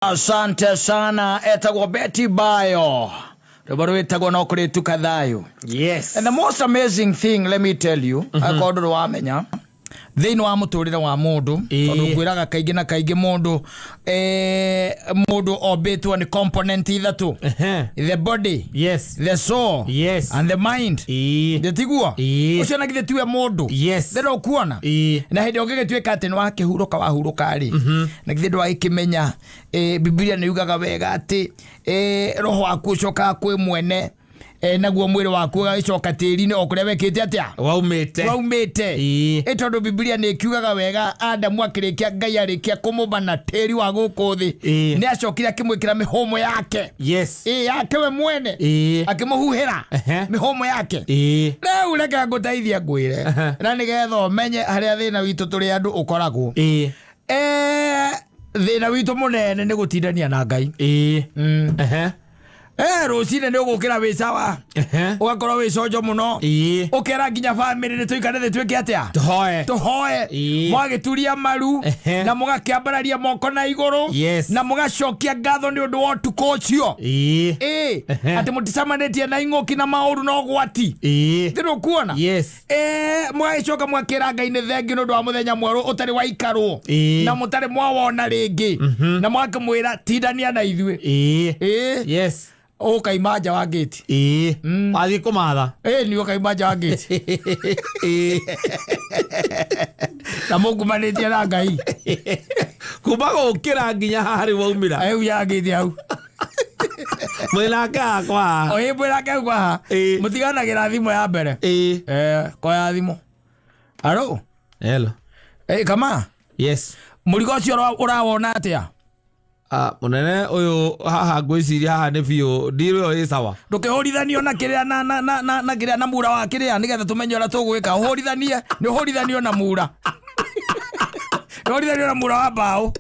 Asante sana, etagwo Betty Bayo, rwĩmbo rwĩtagwo no kũrĩtuka thayũ. Yes. And the most amazing thing, let me tell you, akorwo ndũrĩ wamenya thĩinĩ wa mũtũrĩre wa mũndũ, tondũ ngwĩraga kaingĩ na kaingĩ mũndũ mũndũ ombĩtwo nĩ component ithatũ: the body, the soul, and the mind. Ndĩtiguo? Ũcio na githĩ tiwe mũndũ? Yes. Ndĩrĩ ũkuona? Na hĩndĩ ũngĩgĩtuĩka atĩ nĩ wakĩhurũka wahurũka rĩ, na githĩ ndwagĩkĩmenya Bibilia nĩ yugaga wega atĩ roho waku ũcokaga kwĩ mwene, naguo mwĩrĩ waku ũgagĩcoka tĩri-inĩ o kũrĩa wekĩte atĩa? Waumĩte. Waumĩte. Ĩ tondũ Bibilia nĩ ĩkiugaga wega Adamu akĩrĩkia, Ngai arĩkia kũmũmba na tĩri wa gũkũ thĩ, nĩ acokire akĩmwĩkĩra mĩhũmũ yake. Ĩ yake we mwene. Akĩmũhuhĩra mĩhũmũ yake. Rĩu reke ngũteithie ngwĩre, na nĩgetha ũmenye harĩa thĩna witũ tũrĩ andũ ũkoragwo. Thĩna witũ mũnene nĩ gũtindania na Ngai. Rũcinĩ nĩ ũgũkĩra wĩ sawa, ũgakorwo wĩ conjo mũno, ũkera nginya bamĩrĩ nĩ tũikare thĩ twĩke atĩa? Tũhoe. Tũhoe. Mwagĩturia maru na mũgakĩambararia moko na igũrũ, na mũgacokia ngatho nĩ ũndũ wa ũtukũ ũcio, ĩ atĩ mũticemanĩtie na ing'ũki na maũru na ũgwati. Thĩna ũkuona? Yes. Mũgagĩcoka mwakĩra Ngai nĩ thengiũ nĩ ũndũ wa mũthenya mwerũ ũtarĩ waikarwo na mũtarĩ mwawona rĩngĩ, na mũgakĩmwĩra tindania na ithuĩ. Ĩ ũkaima nja wa ngĩti. Wathiĩ kũmatha. Ĩ nĩ ũkaima nja wa ngĩti na mũngumanĩtie na Ngai. Kuma gũkĩra nginya haha rĩu waumĩra. Rĩu ya ngĩti hau. Mwĩnake hakwa. O ĩ mwĩnake hau haha. Mũtiganagĩra thimũ ya mbere. Koya thimũ aro. Hello. Kama Yes. Mũrigo ũcio ũrawona atĩa? Ah, mũnene ũyũ haha ngwĩciria haha nĩ biũ ndirĩ ĩyo ĩ sawa. Ndũkĩhũrithanio na kĩrĩa na kĩrĩa na mura wa kĩrĩa, nĩgetha tũmenye ũrĩa tũgwĩka. Ũhũrithanie, nĩ ũhũrithanio na mura, nĩ ũhũrithanio na mura wa mbaũ.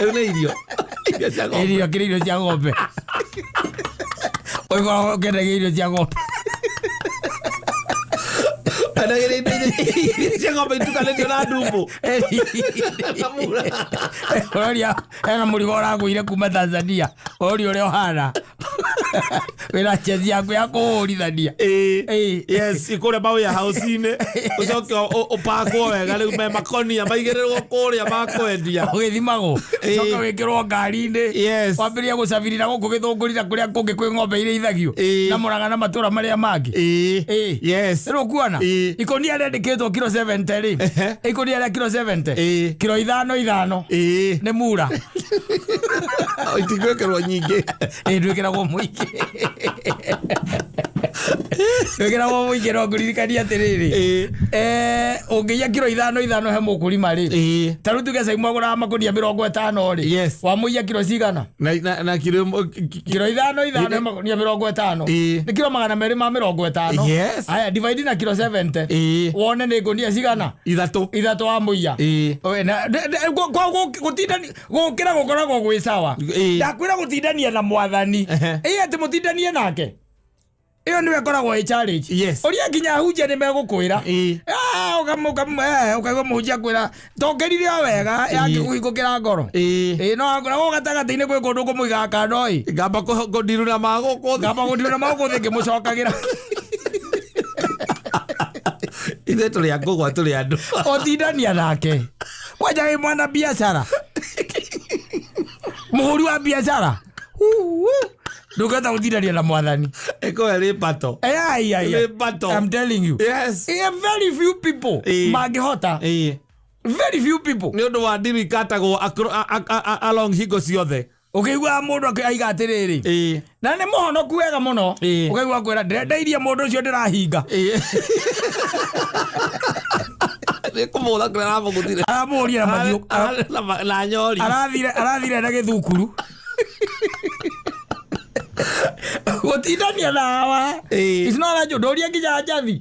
Rĩu nĩ irio cia ng'ombe. Irio kĩrĩa, irio cia ng'ombe, ũgĩkorwo ũkĩendagia irio cia ng'ombe. Endagĩria indo irio cia ng'ombe itukanĩtio na ndumbo na mura. Ũroria hena mũrigo ũragũire kuma Tanzania, ũroria ũrĩa ũhana wĩna chezi yaku ya kũhũrithania. Yes, kũrĩa mawĩa house-inĩ ũcoke ũpakwo wega, rĩu me makonia maigĩrĩrwo kũrĩa makwendia. Ũgĩthimagwo, coka wĩkĩrwo ngari-inĩ, wambĩrĩria gũcabiri na gũkũ Gĩthũngũri na kũrĩa kũngĩ kwĩ ng'ombe irĩithagio, na Mũrang'a na matũra marĩa mangĩ. Rĩu ũkuona ikũnia rĩandĩkĩtwo kiro 70 rĩ, ikũnia rĩa kiro 70, kiro ithano ithano nĩ mura. Itigwĩkĩrwo nyingĩ. Ĩ ndwĩkĩragwo mũingĩ, ndwĩkĩragwo mũingĩ. No ngũririkania atĩrĩrĩ, ũngĩiya kiro ithano ithano he mũkũrima rĩ, ta rĩu tuge Caimũ agũraga makũnia 50 rĩ, wamũiya kiro cigana? Na kiro Kiro ithano ithano he makũnia 50, nĩ kiro 250. Aya, divide na kiro 70, wone nĩ ngũnia cigana. Ithatũ. Ithatũ wamũiya. Oe, na gũtindani gũkĩra gũkoragwo gwĩ sawa. Ndakwĩra gũtindania na mwathani, ĩ atĩ mũtindanie nake, ĩyo nĩyo ĩkoragwo ĩ challenge. Ũria nginya ahunjia nĩ megũkwĩra. Ah, ũkaigua mũhunjia kwĩra tongerire o wega yangĩkũhingũkĩra ngoro. Ĩ no akũra gũkũ gatagatĩ-inĩ kwĩ kũndũ kũmũigaga kando ĩ. Ngamba kũndiruna ma gũkũ thĩ. Ngamba gũtirwo magũkũ thĩ ngĩmũcokagĩra. Ithuĩ tũrĩ a ngũgwa, tũrĩ andũ. Ũtindania nake kwanja wĩ mwana biacara, mũhũri wa biacara, ndũngĩhota gũtindania na mwathani. Ĩkorwo ĩrĩ battle. Ai, ai, ai. Ĩrĩ battle. I'm telling you. Yeah, very few people mangĩhota. Very few people. Nĩ ũndũ wa ndiru ikatagwo along hingo ciothe. Ũkĩiguaga mũndũ aiga atĩrĩrĩ, na nĩ mũhonoku wega mũno, ũkaigua kwĩra ndĩrendeirie mũndũ ũcio ndĩrahinga. Nĩ kũmũtha kũrĩa aramũgũthire. Aramũria na mathiũ. Na nyori. Arathire na gĩthukuru gũtindania na hawa. It's not a joke. Ndũrie nginya njathi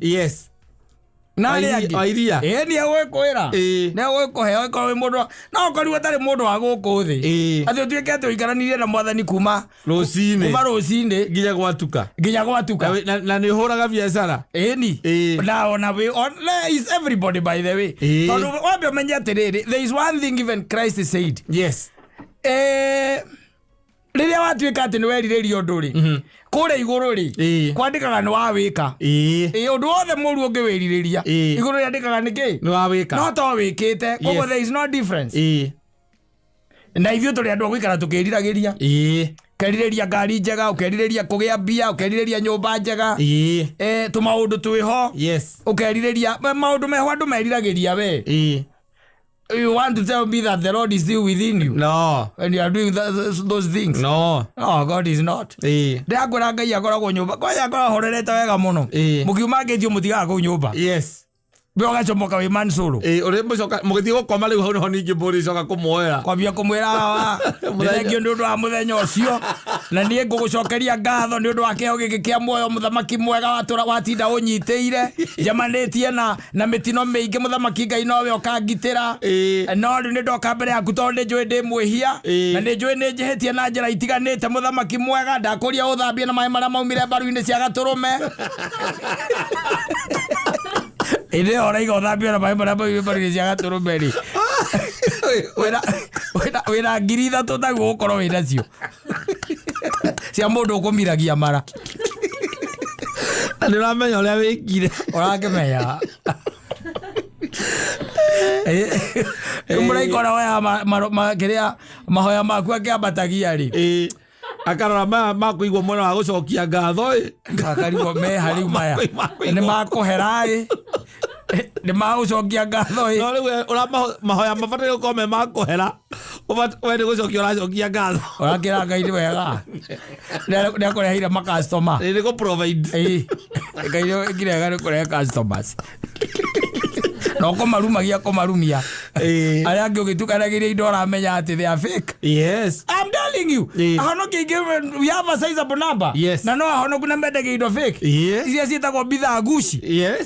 na arĩa angĩ. Wa iria. Ĩĩ, nĩ egwĩkwĩra, nĩ egwĩkũhe ũgĩkorwo wĩ mũndũ no ũkorirwo ũtarĩ mũndũ wa gũkũ thĩ, atĩ ũtuĩke atĩ ũikaranirie na mwathani kuma Rũcinĩ kuma rũcinĩ nginya gwatuka. Nginya gwatuka. Na nĩ ũhũraga biacara. Ĩni. Na ona we on is everybody, by the way, tondũ wambe ũmenye atĩrĩrĩ, there is one thing even Christ said. Rĩrĩa watuĩka atĩ nĩ werirĩria ũndũ rĩ, kũrĩa igũrũ rĩ, kwandĩkaga nĩ wawĩka. Ĩ, ũndũ wothe mũru ũngĩwĩrirĩria, igũrũ rĩandĩkaga nĩ kĩ? Nĩ wawĩka. No to wĩkĩte koguo. There is no difference. Na ithuĩ tũrĩ andũ a gũikara tũkĩriragĩria. Ũkerirĩria ngari njega, ũkerirĩria kũgĩa mbia, ũkerirĩria nyũmba njega, tũmaũndũ twĩho. Ũkerirĩria maũndũ meho andũ meriragĩria we. You want to tell me that the Lord is still within you No. when you are doing those things? No. No, God is not. Ndĩrakwĩra Ngai akoragwo nyũmba kwanja, akoragwo ahorerete wega mũno. Mũkiuma ngĩtio mũtigaga kũu nyũmba. We ũgacomoka wĩ mansũrũ. Ũrĩ mũcoka mũgĩthiĩ gũkoma rĩu, hau nĩho ningĩ mũrĩcoka kũmuoera. Kwambia kũmwĩra, "Awa, nĩ nĩ ũndũ wa mũthenya ũcio, na niĩ ngũgũcokeria ngatho nĩ ũndũ wa kĩheo gĩkĩ kĩa muoyo, mũthamaki mwega, watũra watinda ũnyitĩire, njemanĩtie na mĩtino mĩingĩ, mũthamaki Ngai, nowe ũkangitĩra. No rĩu nĩ ndoka mbere yaku tondũ nĩ njũĩ ndĩ mwĩhia, na nĩ njũĩ nĩ njĩhĩtie na njĩra itiganĩte. Mũthamaki mwega, ndakũria ũthambie na maĩ marĩa maumire mbaru-inĩ cia gatũrũme." Hĩndĩ ĩyo ũraiga ũthambio na maĩ marĩa maumire mbaru-inĩ cia gatũrũme rĩ, wĩna 3000 taguo ũkorwo wĩ nacio cia mũndũ ũkũmiragia mara. Na nĩ ũramenya ũrĩa wĩkire. Ũrakĩmenya rĩu mũraika ũrĩa woyaga kĩrĩa mahoya maku akĩambatagia rĩ, Akarora maya makũigwo mwena wa gũcokia ngatho ĩ. Akarigwo meha rĩu maya. Makũigwo. Nĩ makũhera ĩ, nĩ magũcokia ngatho ĩ? No rĩu we ũra mahoya mabataire gũkorwo me makũhera. We nĩ gũcokia ũracokia ngatho. Ũrakĩra Ngai nĩ wega nĩ akũreheire makastoma. Nĩ gũ provide. Ĩĩ, Ngai nĩ kĩrega nĩ kũrehe customers na ũkũmarumagia kũmarumia. Arĩa angĩ ũgĩtukanagĩria indo ũramenya atĩ they are fake. I'm telling you. Ahonoki aingĩ, we have a sizable number. Na no ahonoku na mendagia indo fake. Iria ciĩtagwo bidhaa guci.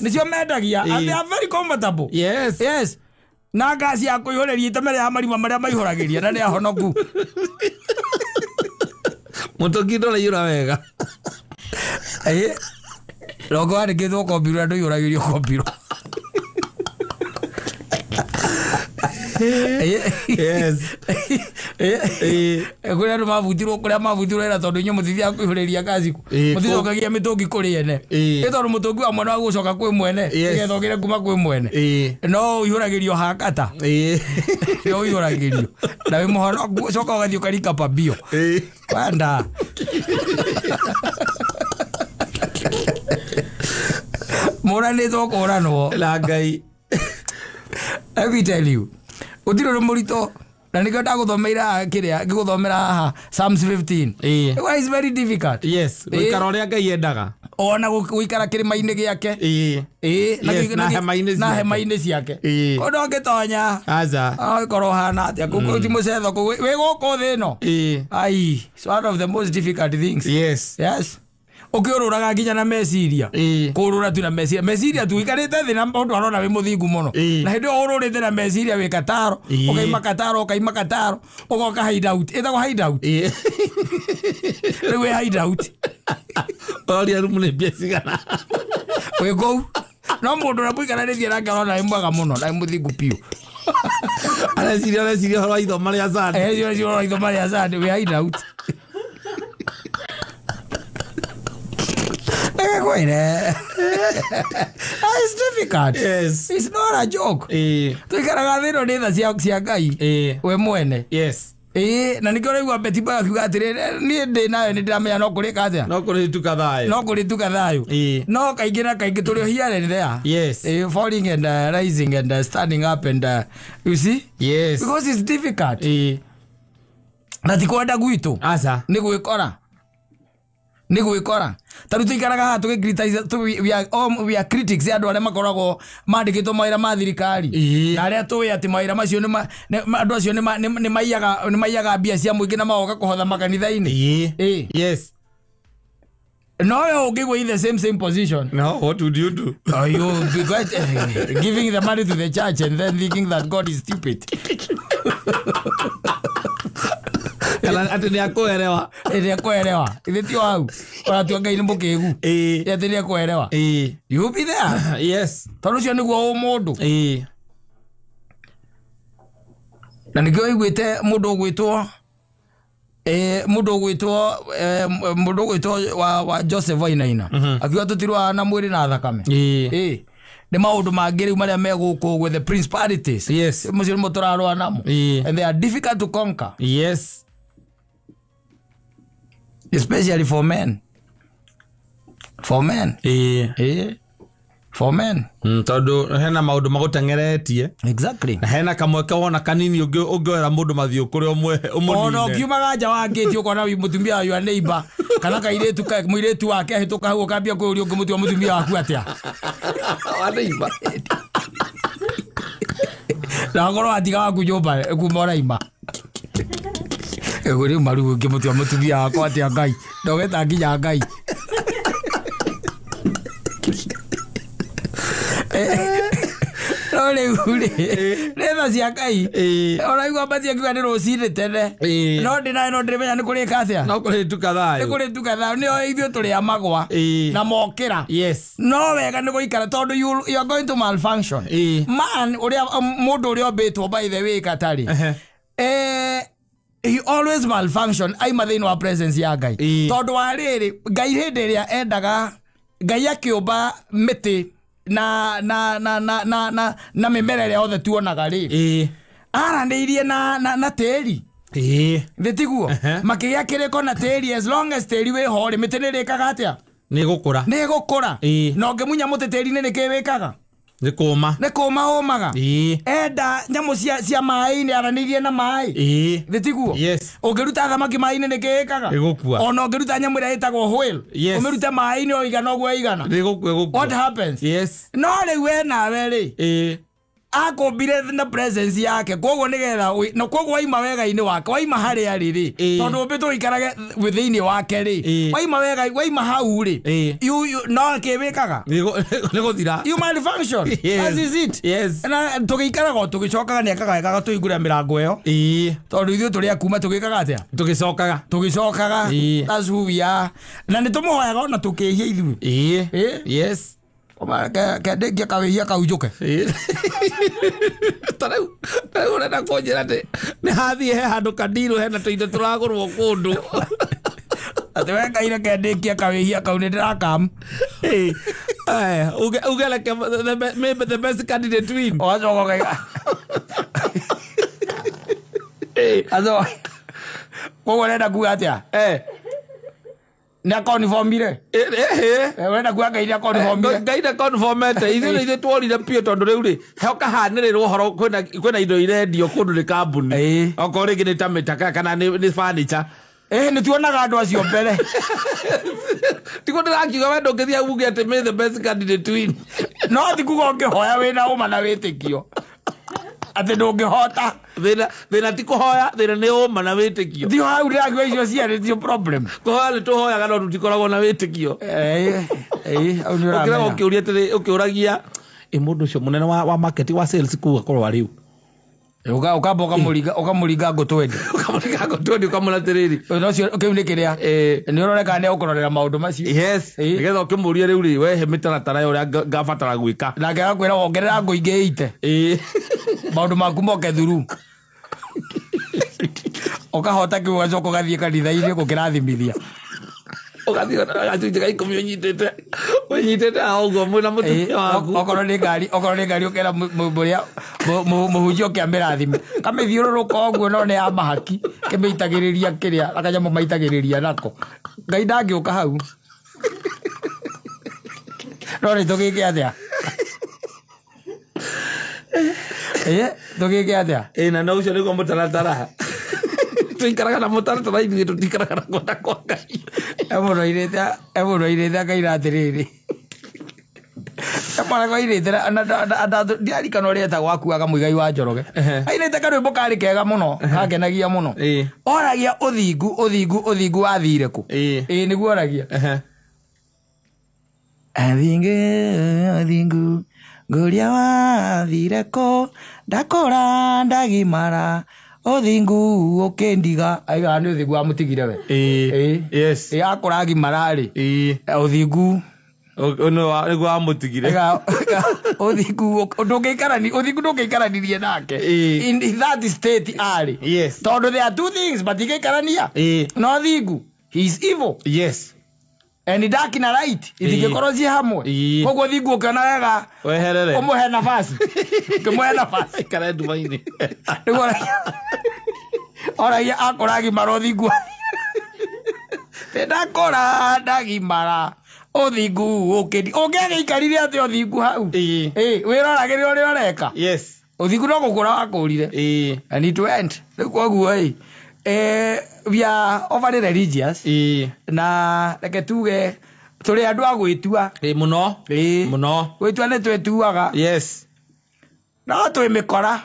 Nĩcio mendagia and they are very comfortable. Yes. Na ngasi ya kũihũrĩria iteme rĩa marima marĩa maihũragĩria na nĩ ahonoku. Mũtũngi ndũraiyũra wega. Ĩ, rongo wandĩkĩtwo kombirwo na ndũihũragĩrio kombirwo. Kũrĩa andũ mabutirwo, kũrĩa mabutirwo wĩra tondũ inyuĩ mũtithiaga kũihũrĩria ngaci, mũticokagia mĩtũngi kũrĩ ene. Ĩ, tondũ mũtũngi wa mwene wa gũcoka kwĩ mwene, nĩgetha ũgĩre kuma kwĩ mwene, no ũihũragĩrio hakata. No ũihũragĩrio na wĩ mũhonoku, ũcoka ũgathiĩ ũkarika pambio. Wanda mũranĩtwo kũranwo. Na Ngai. Let me tell you, gũtirĩ ũndũ mũritũ, na nĩkĩo ndagũthomeire haha kĩrĩa ngĩgũthomera haha Psalms 15. Well, it's very difficult. Yes, gũikara ũrĩa Ngai endaga. Ona gũikara kĩrĩma-inĩ gĩake. Ĩĩ, Yes, na hema-inĩ na ciake. hema-inĩ ciake. Kũndũ ũngĩtonya, Aca. agĩkorwo ũhana atĩa kũu ti mũcetho kũu wĩ gũkũ thĩ ĩno. Ai, it's one of the most difficult things. Yes, ũkĩũrũraga nginya na meciria. Kũrũra tu na meciria, meciria tu, ikarĩte thĩ na mũndũ arona wĩ mũthingu mũno, na hĩndĩ ĩyo ũrũrĩte na meciria wĩ kataro. Ũkaima kataro, ũkaima kataro, ũgoka hideout, ĩtagwo hideout. Rĩu wĩ hideout. Ũroria rumu nĩ mbia cigana. Wĩ kũu, no mũndũ ũrĩa mũikaranĩtie nake arona wĩ mwega mũno na wĩ mũthingu biũ. Areciria ũhoro wa ithoma rĩa Sunday. Cio ithoma marĩa Sunday wĩ hideout. Kwire, it's difficult. It's not a joke. Tuikaraga thĩ ĩno nĩ tha cia Ngai we mwene. Ĩĩ, na nĩkĩo ũraigua Betty Boy akiuga atĩrĩ, niĩ ndĩ nayo nĩ ndĩramenya no kũrĩka atĩa. No kũrĩtuka thayũ. No kũrĩtuka thayũ. No kaingĩ na kaingĩ tũrĩ o here and there. Falling and rising and standing up and you see, because it's difficult. Na ti kwenda gwitũ. Aca. Nĩ gwĩkora, nĩ gwĩkora. Ta rĩu tũikaraga haha tũgĩ criticize, we are critics ya andũ arĩa makoragwo mandĩkĩtwo mawĩra ma thirikari, na arĩa tũĩ atĩ mawĩra macio andũ acio nĩ maiyaga mbia cia mũingĩ na magoka kũhotha makanitha-inĩ. No we ũngĩgwo in the same position, No, what would you do? Oh, you be quite, giving the money to the church and then thinking that God is stupid. Kana atĩ nĩ akũerewa. Nĩ ekwerewa, ithe ti hau ũratua Ngai nĩ mũkĩgu? Atĩ nĩ ekwerewa. You be there. Tondũ ũcio nĩguo ũmũndũ. Na nĩkĩo ũiguĩte mũndũ ũgwĩtwo Mundu ugwitwo mundu ugwitwo wa Joseph Wainaina akiuga tutirwaga na mwĩrĩ na thakame. Nĩ maũndũ mangĩ rĩu marĩa me gũkũ with the principalities. Macio nĩmo tũrarũa namo. And they are difficult to conquer. Especially for men. For men. For men. Tondũ hena maũndũ magũteng'eretie. Na hena kamweke wona kanini ũngĩoera mũndũ mathiũ kũrĩa ũmwe Ona ũmũnine. ũkiumaga nja wa ngĩti ũkona wi mũtumia wa your neighbor kana kairĩtu mũirĩtu wake ahĩtũka hau ũkambia kwĩyũria ũngĩmũtua mũtumia waku atĩa. Wa neighbor. Na akorwo watiga waku nyũmba kuma ũraima. Ĩgu rĩu maru ũngĩmũtua mũtumia wakwa atĩa Ngai. Ndogeta nginya Ngai. No rĩu rĩ, nĩ tha cia Ngai. Ũraigua mbathi akiuga nĩ rũcinĩ tene. No ndĩ nayo no ndĩrĩmenya nĩ kũrĩka atĩa. No kũrĩ nduka Nĩ thayũ. kũrĩ nduka thayũ nĩo ithuĩ tũrĩ a magwa. Na mokĩra. No wega nĩ gũikara tondũ you are going to malfunction. Man ũrĩa mũndũ ũrĩa ũmbĩtwo by the way katarĩ. He always malfunction aima thĩinĩ wa presence ya Ngai. Tondũ wa rĩrĩ Ngai hĩndĩ ĩrĩa endaga Ngai akĩũmba mĩtĩ na na na na na na na mĩmera ĩrĩa yothe tuonaga rĩ. Aranĩirie na tĩri. Thĩ tiguo? Makĩgĩa kĩrĩko na tĩri as long as tĩri wĩho rĩ mĩtĩ nĩ ĩrĩkaga atĩa? Nĩ gũkũra. Nĩ gũkũra. Na ũngĩmunya mũtĩ tĩri-inĩ nĩ kĩ wĩkaga? Nĩ kũma. Nĩ kũma ũmaga. Enda nyamũ cia maĩ-inĩ aranĩirie na maĩ. Thĩ tiguo? Ũngĩruta thamaki maĩ-inĩ nĩ kĩ ĩkaga? Ĩgũkua. Ona ũngĩruta nyamũ ĩrĩa ĩtagwo whale. Ũmĩrute maĩ-inĩ o igana ũguo ĩigana. Nĩ gũkua ĩgũkua. What happens? No rĩu we nawe rĩ. Akũmbire na presence yake koguo nĩgetha na koguo waima wega-inĩ wake waima harĩa rĩ rĩ tondũ ũmbĩtwo ũikarage thĩinĩ wake rĩ waima wega waima hau rĩ no kĩ wĩkaga? Nĩ gũthira. You malfunction. That is it. Na tũgĩikaraga o tũgĩcokaga nĩ akaga wega tũhingũre mĩrango ĩyo. Tondũ ithuĩ tũrĩ a kuma tũgĩkaga atĩa? Tũgĩcokaga. Tũgĩcokaga. That's who we are. Na nĩ tũmũhoyaga ona tũkĩhia ithuĩ. Kendĩngia kawĩhia kau njũke. Ta rĩu ũrenda kũnjĩra atĩ nĩ hathiĩ he handũ kandirũ hena tũindo tũragũrwo kũndũ. Atĩ we Ngai reke ndĩkie kawĩhia kau nĩ ndĩrakamu. Uge reke maybe the best candidate win. Ũgacoka ũkaiga. Aco. Koguo ũrenda kuga atĩa? Nĩ akonifomire? Ũrenda kuga Ngai nĩ akonifomire? Ngai nĩ akonifomete. Ithuĩ nĩ ithuĩ tuorire biũ tondũ rĩu rĩ, he ũkahanĩrĩrwo ũhoro kwĩna indo irendio kũndũ nĩ kambuni. Okorwo rĩngĩ nĩ ta mĩtaka kana nĩ furniture. Nĩ tuonaga andũ acio mbere. Tiguo ndĩrakiuga we ndũngĩthiĩ uge atĩ may the best candidate win. No ti kuga ũngĩhoya wĩna ũma na wĩtĩkio. Atĩ ndũngĩhota. Thĩna ti kũhoya, thĩna nĩ ũma na wĩtĩkio. Ti hau ndĩrakiuga icio ciarĩ tio problem. Kũhoya nĩ tũhoyaga no tũtikoragwo na wĩtĩkio. Hau nĩ ũramenya. Ũkĩraga ũkĩũria atĩrĩ, ũkĩũragia, mũndũ ũcio mũnene wa market, wa sales kũu akorwo arĩ ũ? Ũkamba ũkamũringa ngũtwendi. Ũkamũringa ngũtwendi, ũkamũra atĩrĩrĩ. No cio, kĩu nĩ kĩrĩa. Nĩ ũroneka nĩ egũkũrorera maũndũ macio. Nĩgetha ũkĩmũrie rĩu rĩ, wehe mĩtaratara ya ũrĩa ngabatara gwĩka. Nake agakwĩra wongerera ngũ ingĩ ite. Maũndũ maku moke thuru. Ũkahota kĩu ũgacoka ũgathiĩ kanitha-inĩ gũkĩrathimithia. Ũgathiĩ na gacunjĩ ka ikũmi ũnyitĩte haha ũguo mwĩna mũtumia waku. Okorwo nĩ ngari, okorwo nĩ ngari ũkera mũrĩa, mũhunjia ũke amĩrathime. Kamĩthiũrũrũka ũguo no nĩ ya mahaki, kĩmĩitagĩrĩria kĩrĩa, kanyamũ maitagĩrĩria nako. Ngai ndangĩũka hau. No nĩ tũgĩke atĩa? Tũgĩke atĩa? Na no ũcio nĩguo mũtaratara. Tũikaraga na mũtaratara ithuĩ tũtikaraga na kwenda kwa Ngai. He mũndũ airĩte akaira atĩrĩrĩ. He mwanake airĩte na ndiarikana ũrĩa etagwo akuaga Mũigai wa Njoroge. Airĩte karwĩmbo karĩ kega mũno, kangenagia mũno. Oragia ũthingu, ũthingu, ũthingu wathire kũ? Nĩguo oragia. Athingu, athingu, ngũria wathire kũ? Ndakũra ndagimara, ũthingu ũkĩndiga. Aigaga nĩ ũthingu wamũtigire we. Akũra agimara rĩ, ũthingu. Nĩguo wamũtigire. Ũthingu ndũngĩikarani, ũthingu ndũngĩikaranirie nake in that state arĩ. Tondũ there are two things matingĩikarania. No thingu, he is evil. And dark na light itingĩkorwo ciĩ hamwe. Koguo thingu ũkĩona wega weherere, ũmũhe nafasi, ũkĩmũhe nafasi ikare nduma-inĩ. Nĩguo oragia akũra agimara ũthingu, ndakũra ndagimara ũthingu ũkĩndi ũngĩagĩikarire atĩa ũthingu hau? Ĩ wĩroragĩre ũrĩa ũreka. Ũthingu no gũkũra wakũrire. And it went. Rĩu koguo ĩ we are overly religious. Na reke tuge tũrĩ andũ a gwĩtua. Ĩĩ, mũno. Mũno. Gwĩtua nĩ twĩtuaga. No twĩ mĩkora,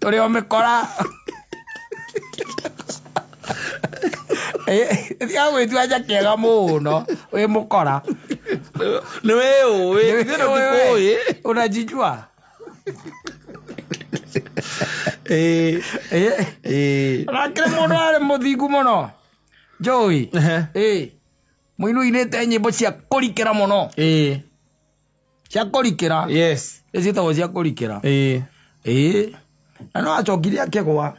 tũrĩ o mĩkora. Tiga gwĩtua njakĩega mũno, wĩ mũkora. Nĩ wĩũĩ, ithuĩ tũtikũĩ. Unajijua. Nakĩrĩ mũndũ arĩ mũthingu mũno njũĩ. Mũini ũinĩte nyĩmbo cia kũrikĩra mũno. Cia kũrikĩra. Ciĩtagwo cia kũrikĩra. Ĩĩ, na no acokire akĩgwa.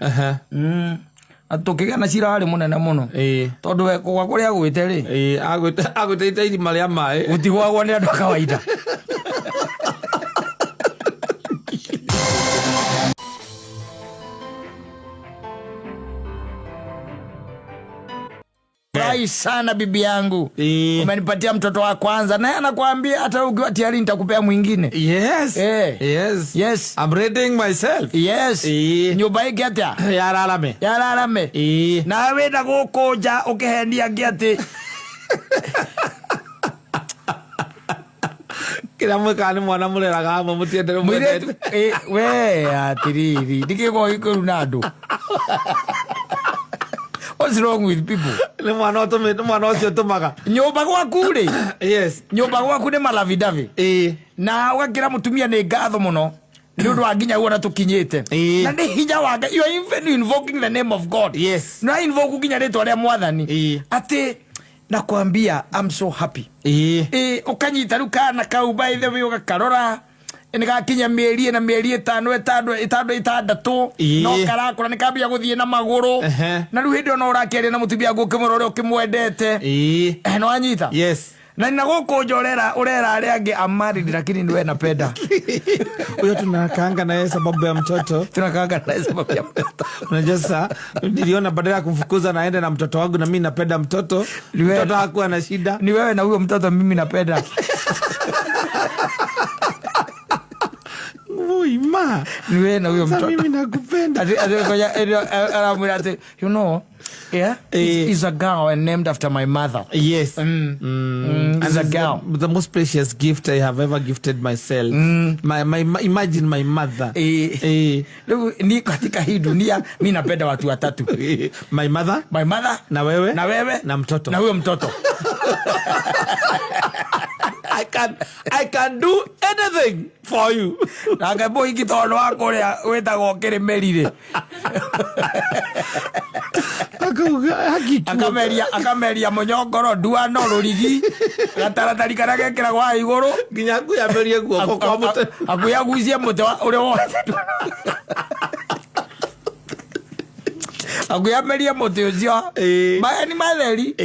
Na tũkĩgĩa na cira warĩ mũnene mũno. Tondũ we kũgwa kũrĩa agwĩte rĩ, Agwĩte irima rĩa maĩ. Gũtigwagwo nĩ andũ a kawaida. Furahi sana bibi yangu. Umenipatia mtoto wa kwanza, naye anakuambia hata ukiwa tayari nitakupea mwingine. I'm readying myself. Nyũmba ĩngĩ atĩa? Yararame. Yararame. Nawe wĩna gũkũ nja ũkĩhenia angĩ atĩ Kĩrĩa mwĩkaga nĩ mwana mũreraga hamwe, mũtiendere. Mũirĩtu Mwendete. We atiriri ndikĩgwa gĩkũru na andũ. What's wrong with people? Nĩ mwana ũtũmĩ, nĩ mwana ũcio ũtũmaga. Nyũmba gwaku rĩ, nyũmba gwaku nĩ malavidavi. Na ũgakĩra mũtumia nĩ ngatho mũno nĩ ũndũ wa nginya guona tũkinyĩte. Na nĩ hinya wa Ngai. You are even invoking the name of God. Na invoke nginya rĩtwa rĩa mwathani. Atĩ nakwambia I'm so happy. Ũkanyita rĩu kana kau, by the way, ũgakarora nĩ gakinya mĩeri ĩna, mĩeri 5, 6, 6, no karakũra, nĩ kambia gũthiĩ na magũrũ. Na rĩu hĩndĩ ĩyo no ũrakĩaria na mũtumia waku ũkĩmwĩra ũrĩa ũkĩmwendete. No wanyita? Na na gũkũ nja ũrera ũrera arĩa angĩ, I'm married lakini niwe napenda. Huyo tunakaanga na yeye sababu ya mtoto. Tunakaanga naye sababu ya mtoto. Unajua sasa niliona badala ya kumfukuza naende na mtoto wangu, na mimi napenda mtoto. Ni wewe. Mtoto hakuwa na shida. Ni wewe na huyo mtoto mimi napenda. Ui, ma. Ni wewe na huyo Sasa mtoto. mimi nakupenda. Ati ngoja, anamwambia ati, you know, yeah, it's a girl and named after my mother. And It's a it's girl. the most precious gift I have ever gifted myself. Imagine my mother. Rĩu ni katika hii dunia mi napenda watu watatu. My mother, My mother, na wewe, na wewe, na mtoto. Na huyo mtoto. I can do anything for you. Nake mũhiki tondũ wa kũrĩa wĩtagwo kĩrĩmĩri rĩ, Akauga haki. Akameria mũnyongoro, nduano, rũrigi, gataratari karĩa gekĩragwo haha igũrũ. Nginya akuyamberie guoko kwa mũtĩ. Akuyagucie mũtĩ ũrĩa wothe, akuyamberie mũtĩ ũcio. Maheni matheri.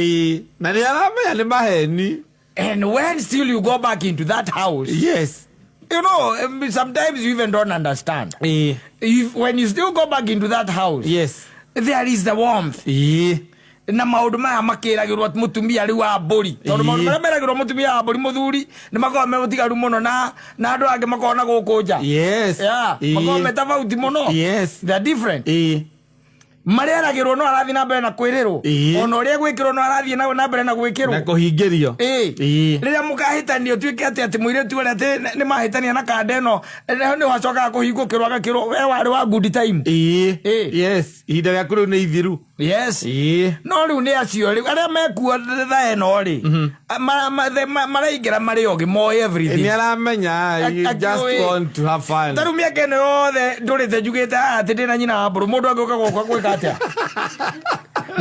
Na nĩ aramenya nĩ maheni. And when still you go back into that house, sometimes you even don't understand. When you still go back into that house, there is the warmth. Na maũndũ maya makĩragĩrwo mũtumia rĩu wa mbũri, tondũ maũndũ marĩa meragĩrwo mũtumia wa mbũri, mũthuri nĩ makoragwo me mũtigaru mũno na andũ angĩ makoragwo na gũkũ nja. Yeah, makoragwo me tofauti mũno. They are different. Marĩa eragĩrwo no arathiĩ na mbere na kwĩrĩrwo. Ona ũrĩa gwĩkĩrwo no arathiĩ na mbere na gwĩkĩrwo. Na kũhingĩrio. Rĩrĩa mũkahĩtania ũtuĩke atĩ mũirĩtu ũrĩa atĩ nĩ mahĩtania na kanda ĩno, nĩ wacokaga kũhingũkĩrwo agakĩrwo we warĩ wa good time. Yes, ihinda rĩaku rĩu nĩ ithiru. No rĩu nĩ acio rĩu arĩa mekuo thaa ĩno rĩ, maraingĩra marĩ ogĩ, moĩ everything. Nĩ aramenya you just want to have fun. Ta rĩu mĩaka ĩno yothe ndũrĩte njugĩte haha atĩ ndĩna nyina wa mbũrũ, mũndũ angĩũka gwakwa gwĩka atĩa?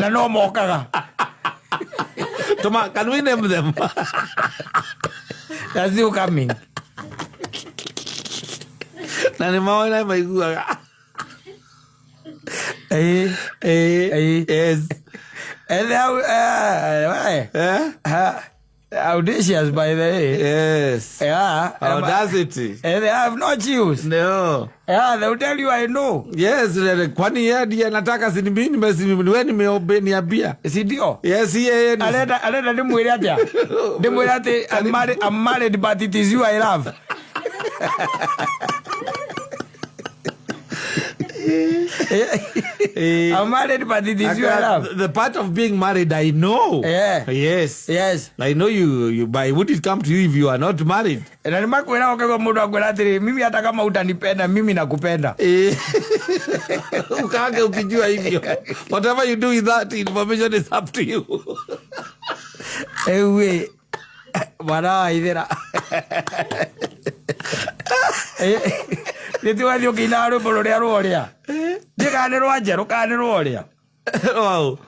Na no mokaga. Toma, can we name them? That's still coming. Na nä maoä na maiguaga. Eh, Eh, eh. yes. And they are, Eh? audacious by the way. Yes. Yeah. Audacity. And they have no chills. No. Yeah, they will tell you I know. Yes, kwani yeye ndiye anataka si mimi niwe nimeobeniambia. Si ndio? Yes, yeye ni Arenda ndimwire atia? Ndimwire ati I'm married but it is you I love. Eh, I'm married but it is you I love. The part of being married I know. Yeah. Yes. Yes. I know you but would it come to you if you are not married? Na nimakwira ukaigua mundu akwira atiri mimi hata kama utanipenda mimi nakupenda. Eh. Ukaange ukijua hivyo. Whatever you do with that information is up to you. Ewe mwana wa ithira. Nä ti wathiä å kä inaga rwä mbo rå rä a rworia ndiä kana nä rwa njerå kana nä rworia Wow.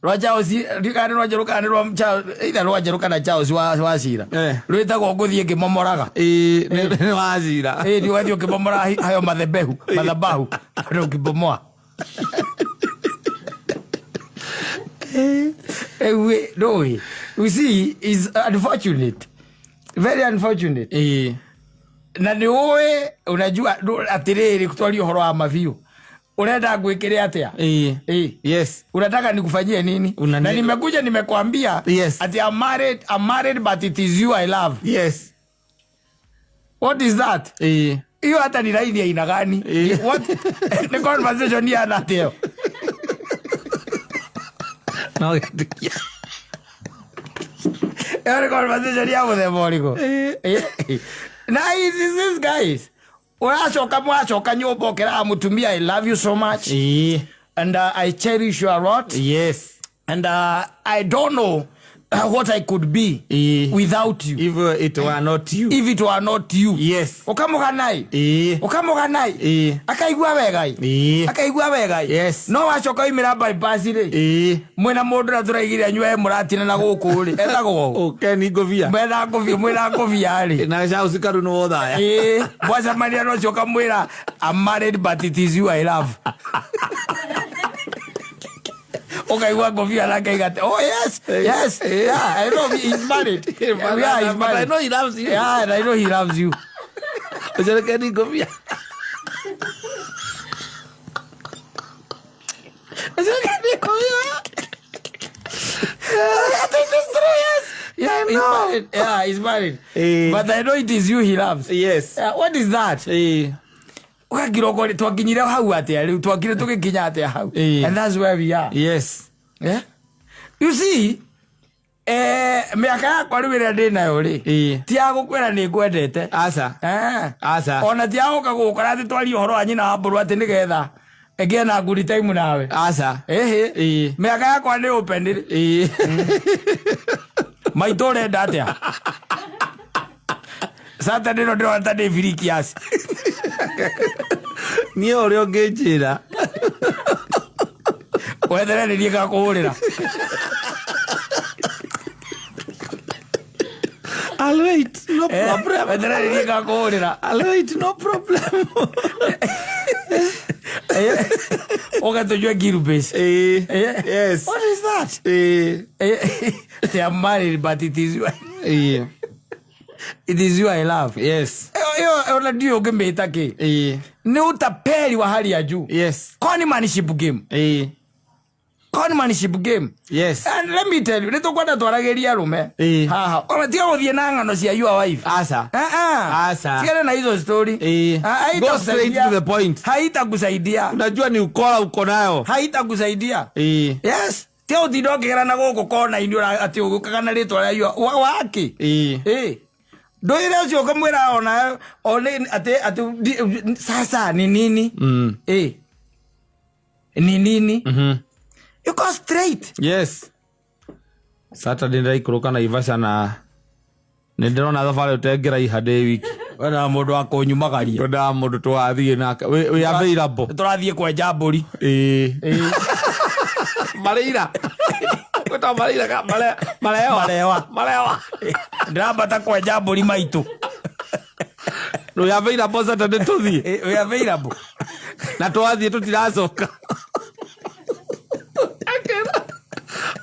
rwa Charles ndiä kana nä rwa njerå kana nä rwa either rwa njerå kana Charles wa cira Eh. rwä tagwo ngå thiä ngä momoraga. Eh, nĩ wacira. Ä ndi wathiä å kä momora hayo mathebehu mathabahu å kä bomoa. Ewe no, you see, is unfortunate, very unfortunate. Eh. Na nä å unajua atiriri twarie ũhoro wa mabiũ urenda ngwĩkĩre atĩa? Eh. Eh. Yes. Unataka nikufanyie nini? Na nimekuja nimekwambia Yes. ati I'm married but it is you I love. Yes. What is that? Eh. Hiyo hata ni laini ya aina gani? Eh. What ni conversation ya na atĩa? No gĩtĩkia. Ĩyo nĩ conversation ya mũthemba ũrĩkũ? Eh. Na this guys ũracoka mwacoka nyũmba ũkĩraga mũtumia I love you so much Eh. and I cherish you a lot. Yes. And I don't know what I could be Eh. without you. If it were not you. If it were not you. Yes. Ukamuganai. Eh. Ukamuganai. Eh. Akaigua wegai. Eh. Akaigua wegai. Yes. No wacoka oimĩra bypass rĩ. Eh. Mwĩna mũndũ ũrĩa tũraigire anyue mũratina na gũkũ rĩ. Etagwo ũ? Oh, Ken Ngobia. Mwĩna ngũbia mwĩna ngũbia rĩ. Na Charles Karu nĩ wothaya. Ĩĩ, mwacemania na ũcio ũkamwĩra I'm married but it is you I love. Ukaigua ngũbia nake igate oh yes, yes, yeah, I know he's married. Yeah, he's But I married. know he loves you. Yeah, and I know he loves you. Ũcio Ken Ngobia. Ũcio Ken Ngobia. I think it's true, yes. Yeah, I he's know. married. Yeah, he's married. Eh. But I know it is you he loves. Yes. Yeah, what is that? Eh. Ũgakira ũkorĩ twakinyire hau atĩa rĩu twakire tũgĩkinya atĩa hau. Eh. And that's where we are. Yes. Yeah? You see, mĩaka yakwa rĩu ĩrĩa ndĩ nayo rĩ Eh. ti ya gũkwĩra nĩ ngwendete. Asa. Eh. Asa. Ona ti ya gũka gũkora atĩ twarie ũhoro wa nyina wa mbũrũ atĩ nĩgetha ĩngĩe na good time nawe. Asa. Ĩhĩ. Eh. Mĩaka yakwa nĩ open rĩ. Eh. Maitũ ũrenda atĩa? Saturday no ndĩrona ta ndĩ free kiasi. Niĩ ũrĩa ũngĩnjĩra. Wethere nĩ niĩ ngakũhũrĩra. I'll wait. No Eh, problem. wethere nĩ niĩ ngakũhũrĩra. I'll wait. No problem. Ũke tũnyue ngirubĩci. Eh. Eh. Yes. What is that? Eh. They are married but it is you, Eh. it is you I love. Yes. Ĩyo ona ndiũĩ ũngĩmĩta kĩ. Eh. Nĩ utapeli wa hali ya juu. Yes. Conmanship game. Eh. Conmanship game. Yes. And let me tell you, nĩ tũkwenda twaragĩrie arũme. Eh. Haha. Ona tiga gũthiĩ na ng'ano cia your wife. Asa. Ah, ah. Asa. Sigana na hizo story. Eh. Ah, Go straight haitakusaidia. to the point. Haitakusaidia. Unajua ni ukora uko nayo. Haitakusaidia. Eh. Yes. Tiga ũtinde ũkĩgera na gũkũ kona-inĩ atĩ ũgĩũkaga na rĩtwa rĩa your waki. Eh. Eh. Ndũire ũcio ũkamwĩra ona one atĩ atĩ sasa ni nini? Mm. Eh. Ni nini? Mhm. You go straight. Yes. Saturday ndaikũrũka Naivasha na nĩ ndĩrona thabarĩ ũtengĩraiha ndĩ wiki. Wena mũndũ wa kũnyumagaria. Twendaga mũndũ tũgathiĩ nake. We available. Tũrathiĩ kwenja mbũri. Ĩĩ. Marĩ ira. Gwĩtagwo mareira marewa. Marewa. Marewa. Ndĩrambata kwenja mbũri maitũ. Nĩ available Saturday tũthiĩ. We available. Na twathiĩ tũtiracoka.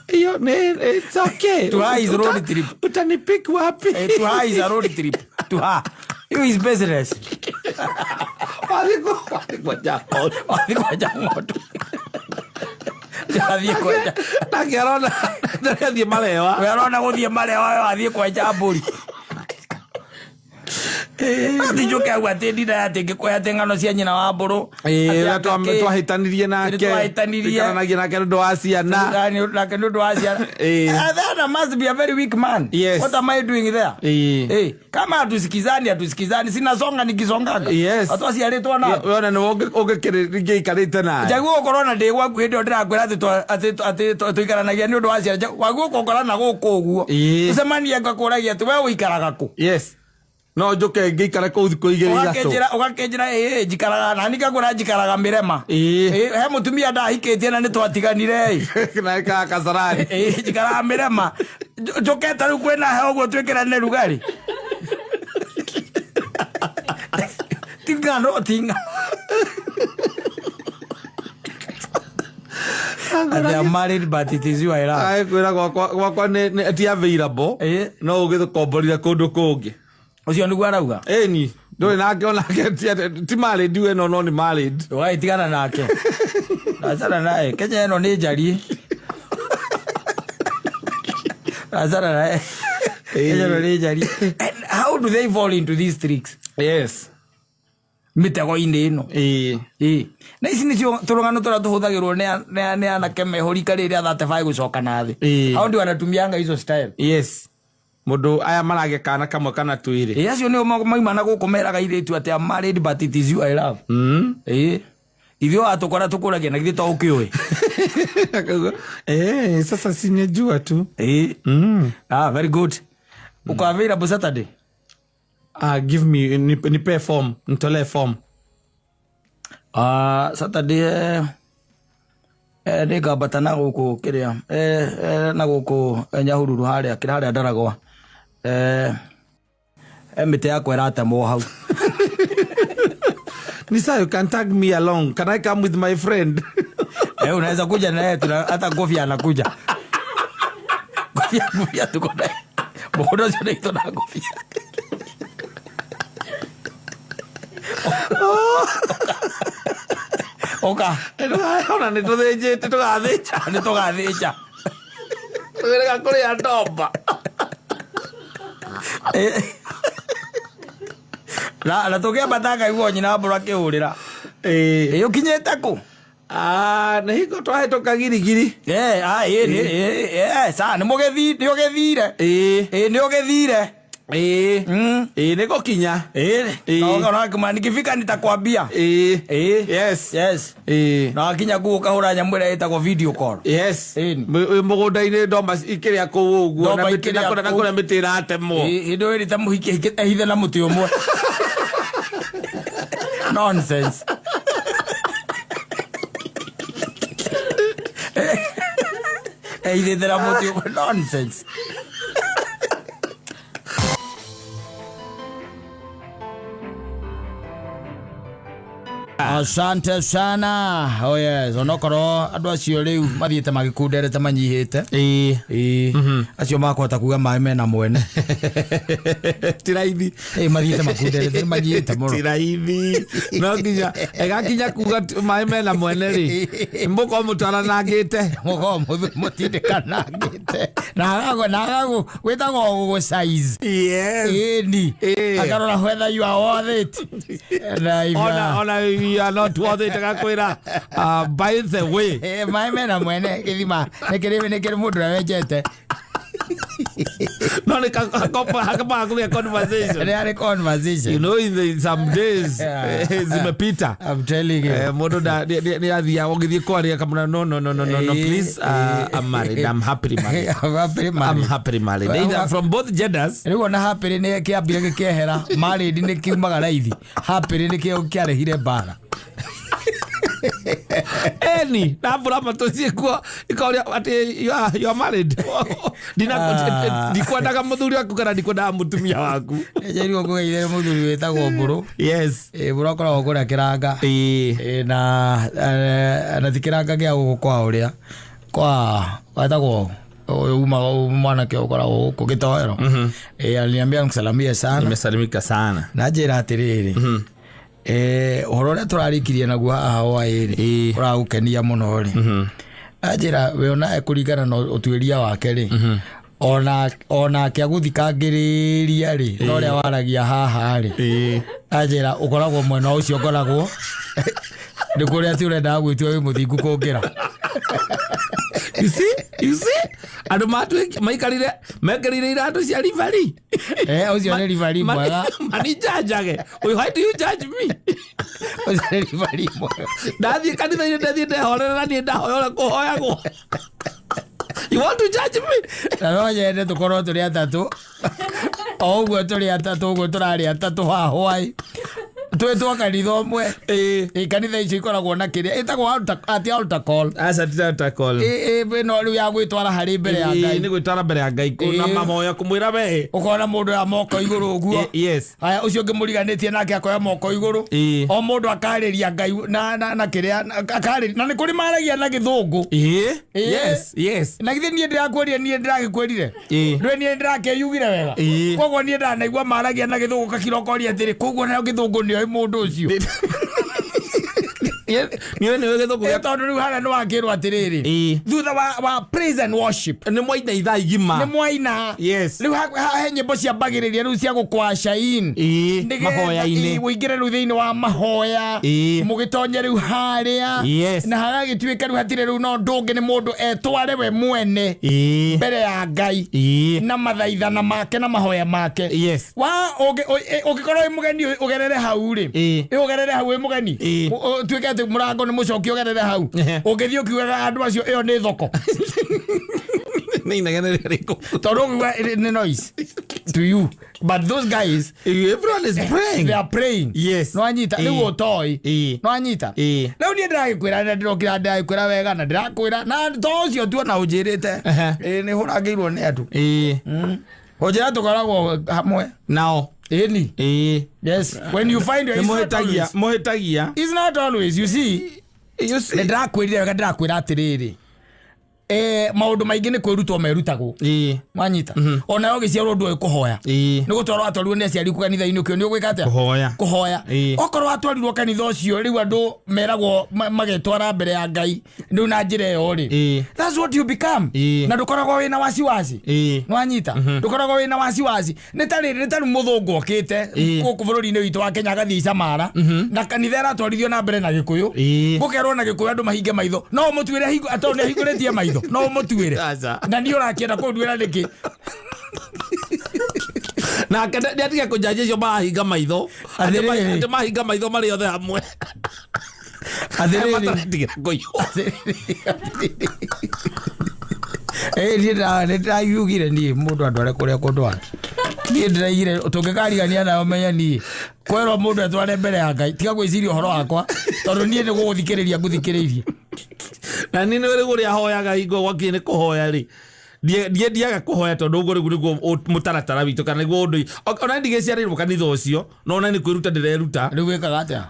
Iyo nĩ it's okay. Tuha is road trip. Utanipick wapi? Tuha is a road trip. Tuha. Hiyo is business. Wathiĩ kwenja ng'ondu. Wathiĩ kwenja ng'ondu. Wathiĩ kwenja. Nake arona ndathiĩ marewa. We arona gũthiĩ marewa we wathiĩ kwenja mbũri. Atĩ njũke hau atĩ ndinda atĩ ngĩkũhe atĩ ng'ano cia nyina wa mbũrũ. Ĩĩ, ũrĩa twahĩtanirie nake. Twahĩtanirie. Tũikaranagia nake nĩ ũndũ wa ciana. Nake nĩ ũndũ wa ciana. Ĩĩ. That must be a very weak man. Yes. What am I doing there? Ĩĩ. Kama hatusikizani sinasonga nikisongaga. Yes. Watu waciarĩtwo na Wona nĩ ũngĩkĩrĩikarĩte naye. Njaguo gũkorwo na ndĩ gwaku hĩndĩ ĩyo ndĩrakwĩra atĩ atĩ tũikaranagia nĩ ũndũ wa ciana. Waguo gũkorana na gũkũ ũguo. Ĩĩ. Tũcemanie ngakũragia atĩ we ũikaraga kũ? Yes. No njũke ngĩikare kũu thikũ igĩrĩ ithatũ. Ũgakĩnjĩra ĩĩ njikaraga na ningakũra njikaraga Mĩrema. Ĩĩ. He mũtumia ndahikĩtie na nĩ twatiganire ĩ. Na ĩkaga Kasarani. Ĩĩ njikaraga Mĩrema. Njũke ta rĩu kwĩna heho ũguo twĩkĩrane rugarĩ. Ti ng'ano ti ng'ano. They are married but it is you I love. Aĩ kwĩra gwakwa nĩ ti available. Ĩĩ. No ũgĩkomborire kũndũ kũngĩ. Ũcio nĩguo arauga. Ĩni ndũrĩ nake onake ti married we no nĩ married. Ũgagĩtigana nake. Achana naye. Kenya ĩno nĩ njariĩ. Achana naye. Kenya ĩno nĩ njariĩ. And how do they fall into these tricks? Yes. Mĩtego-inĩ ĩno. Ĩĩ. Ĩĩ. Na ici nĩcio tũrũgano tũrĩa tũhũthagĩrwo nĩ anake mehũrika rĩrĩa 35 gũcoka na thĩ. Ĩĩ. Hao ndio wanatumianga hizo style. Yes. Mũndũ aya maragĩa kana kamwe kana twĩrĩ. Ĩĩ acio nĩo mauma na gũkũ meraga airĩtu atĩ I'm married but it is you I love. Ĩĩ. Ithuĩ watũkora tũkũragia na githĩ to ũkĩũĩ. Sasa sinejua tu. Ĩĩ. Ah, very good. Uko available Saturday? Give me nipe form, nitolee form. Saturday nĩngambata na gũkũ kĩrĩa na gũkũ Nyahururu harĩa kĩrĩa harĩa Ndaragwa. Mĩtĩ yakwa ĩratemwo hau. Nisa, you can tag me along. Can I come with my friend? Unaweza kuja na yeye, hata Ngofia anakuja. Ngofia tuko naye. Mũgũnda ũcio nĩ na Ngofia. Oka. Ona nĩ tũthĩnjĩte, tũgathĩnja. Nĩ tũgathĩnja. Tũgerega kũrĩa ndomba. Na tũkĩambata ngaigua nyina mbũra akĩhũrĩra. Ĩĩ ũkinyĩte kũ? Nĩ hingo twahĩtũka girigiri. Ĩĩ, sa, nĩ mũgĩthi, nĩ ũgĩthire. Ĩĩ. Ĩĩ, nĩ ũgĩthire. Ĩĩ. Ĩĩ, nĩ gũkinya. Ĩĩ. Ĩĩ. Na ũkona nikifika nitakwambia. Ĩĩ. Ĩĩ. Yes. Yes. Ĩĩ. Na wakinya kũu ũkahũra nyamũ ĩrĩa ĩtagwo video call. Yes. Ĩĩ. Wĩ mũgũnda-inĩ ndoma ikĩrĩa kũu ũguo, Ndomba na mĩtĩ- ikĩrĩa na kũrĩa- na kũu. kũrĩa mĩtĩ ĩratemwo. Ĩĩ, hĩndĩ ĩyo ĩrĩte mũhiki ehithe na mũtĩ ũmwe. Nonsense. Ehithĩte na mũtĩ ũmwe. Nonsense. Asante sana. Oh yes, onokorwo andũ acio rĩu mathiĩte magĩkunderete manyihĩte. Ĩĩ. Ĩĩ. Acio makũhota kuga maĩ mena mwene. Ti raithi. Ĩĩ mathiĩte makunderete nĩ manyihĩte mũno. Ti raithi. No nginya ĩgakinya kuga maĩ mena mwene rĩ, mũkorwo mũtwaranangĩte. Mũkorwo mũtindĩkanangĩte. Na agagũ gwĩtagwo gũgũ size. Yes. Ĩni. Ĩĩ. Akarora whether you are worth it. Na if you are- Ona you are not worth it agakwĩra, by the way. Maĩ mena mwene gĩthima nĩ kĩrĩ mũndũ ũrĩa wenjete. No nĩ hakaba kũgĩa conversation. Nĩ harĩ conversation. You know, in some days, Yeah. zimepita. I'm telling you. Mũndũ nĩ athiaga ũgĩthiĩ kwaria akamwĩra, no, no, no, no, no, no, please, I'm married. I'm happily married. I'm happily married. I'm happily married. Either from both genders. Rĩu ona happily nĩ kĩambire gĩkĩehera, married nĩ kiumaga raithi. Happily nĩ kĩo kĩarehire mbara. Eni ndambũra matũ ciĩkuo ikoria atĩ you are married. Ah. Ndikwendaga mũthuri waku kana ndikwendaga mũtumia waku. Njerirwo ngũgeithie mũthuri wĩtagwo Mbũrũ. Mbũrũ akoragwo kũrĩa Kĩranga. Na ti Kĩranga gĩa gũkũ kwa ũrĩa kwa wetagwo ũyũ uma mwanake ũkoragwo gũkũ Gĩtoero. Aliniambia nikusalamie sana. Nimesalimika sana. Na njĩra atĩrĩrĩ, ũhoro ũrĩa tũrarĩkirie naguo haha hwaĩ-rĩ, ũragũkenia mũno rĩ, anjĩra we onawe kũringana na ũtuĩria wake rĩ, ona onake agũthikangĩrĩria rĩ, na ũrĩa waragia haha rĩ, anjĩra ũkoragwo mwena ũcio ngoragwo nĩ kũrĩa atĩ ũrendaga gwĩtua wĩ mũthingu kũngĩra. You see, you see, andũ maikarire mekĩrire iratũ cia ribari. Ũcio nĩ ribari mwega. Manijanjage. Why do you judge me? Ũcio nĩ ribari mwega. Ndathiĩ kanitha-inĩ, ndathiĩ ndehorera, niĩ ndahoya ũrĩa kũhoyagwo. You want to judge me? Na no nyende tũkorwo tũrĩ atatũ o ũguo, tũrĩ atatũ ũguo, tũrarĩ atatũ haha hwaĩ, twĩtwo kanitha ũmwe. Ĩ, kanitha icio ikoragwo na kĩrĩa ĩtagwo atĩ altar call. Aca, ti altar call. Ĩ, ĩno rĩu ya gwĩtwara harĩ mbere ya Ngai. Nĩ gwĩtwara mbere ya Ngai na mahoya kũmwĩra we. Ũkona mũndũ ya moko igũrũ ũguo. Haya, ũcio ũngĩ mũriganĩtie nake akoya moko igũrũ. O mũndũ akarĩria Ngai na kĩrĩa akarĩria, na nĩ kũrĩ maragia na Gĩthũngũ. Na githĩ niĩ ndĩrakwĩrire, niĩ ndĩragĩkwĩrire, ndũĩ niĩ ndĩrakĩyugire wega. Koguo niĩ ndanaigua maragia na Gĩthũngũ kakira ũkoria atĩrĩ, koguo nayo Gĩthũngũ nĩoĩ mũndũ ũcio. Niĩ nĩwe Gĩthũngũ. Tondũ rĩu harĩa nĩ wakĩrwo atĩrĩrĩ, thutha wa praise and worship, Nĩ mwaina ithaa igima. Nĩ mwaina. Rĩu he nyĩmbo ciambagĩrĩria rĩu cia gũkwaca in. Nĩgetha Mahoya-inĩ. Ũingĩre rĩu thĩinĩ wa mahoya. Mũgĩtonye rĩu harĩa. Na hagagĩtuĩka rĩu hatirĩ rĩu no ndũngĩ, nĩ mũndũ etware we mwene mbere ya Ngai na mathaithana make na mahoya make. Wa ũngĩkorwo wĩ mũgeni ũgerere hau rĩ, ũgerere hau wĩ mũgeni, ũtuĩke atĩ mũrango nĩ mũcoki, ũgerere hau, ũngĩthiĩ ũkiugaga andũ acio ĩyo nĩ thoko. Nĩ inegene rĩrĩkũ? Tondũ ũkiuga nĩ noise to you, but those guys, Everyone is praying. They are praying. Nĩwanyita? Rĩu ũtoĩ. Nĩwanyita? Rĩu niĩ ndĩragĩkwĩra na ndĩrokĩra ndĩragĩkwĩra wega na ndĩrakwĩra na to ũcio tu ona ũnjĩrĩte. Nĩ hũrangĩirwo nĩ andũ. Ũnjĩra tũkoragwo hamwe. Nao. Ĩni. Yes, when you find your Nĩ it's not mũhĩtagia. always. Mũhĩtagia. It's not always, you see. You see. Nĩ ndĩrakwĩrire wega, ndĩrakwĩra atĩrĩrĩ, maũndũ maingĩ nĩ kwĩrutwo merutagwo. Wanyita? Ona ũgĩciarwo ndũĩ kũhoya. Nĩ gũtwarwo watwarirwo nĩ aciari ku kanitha-inĩ ũkĩo nĩ ũgwĩka atĩa? Kũhoya. Kũhoya. Okorwo watwarirwo kanitha ũcio rĩu andũ meragwo magetwara mbere ya Ngai rĩu na njĩra ĩyo rĩ, that's what you become. Na ndũkoragwo wĩna wasiwasi. Nwanyita? Ndũkoragwo wĩna wasiwasi. Nĩ ta rĩrĩ, nĩ ta rĩu mũthũngũ okĩte gũkũ bũrũri-inĩ witũ wa Kenya, agathiĩ Icamara na kanitha ĩratwarithio na mbere na Gĩkũyũ. Gũkerwo na Gĩkũyũ andũ mahinge maitho, no ũmũtuĩre hingo tondũ nĩ ahingũrĩtie maitho? No ũmũtuĩre? Aca. Na niĩ ũrakĩenda kũnduĩra nĩkĩ? Nake nĩ atige kũnjanjia icio marahinga maitho. Atĩrĩrĩ. Atĩ mahinga maitho marĩ othe hamwe. Atĩrĩrĩ. Mataretigĩra kũiywo. Niĩ nĩ ndĩraugire niĩ mũndũ andware kũrĩa kũndwara, niĩ ndĩraigire tũngĩkarigania nayo menye niĩ kwerwo mũndũ etware mbere ya Ngai, tiga gwĩciria ũhoro wakwa tondũ niĩ nĩ gũgũthikĩrĩria ngũthikĩrĩirie. Na niĩ nĩ rĩu ũrĩa hoyaga hingo gwakinya nĩ kũhoya rĩ, ndiĩ ndiaga kũhoya tondũ ũguo rĩu nĩguo mũtaratara witũ kana nĩguo ũndũ ona ndigĩciarĩirwo kanitha ũcio, no ona nĩ kwĩruta ndĩreruta. Rĩu wĩkaga atĩa?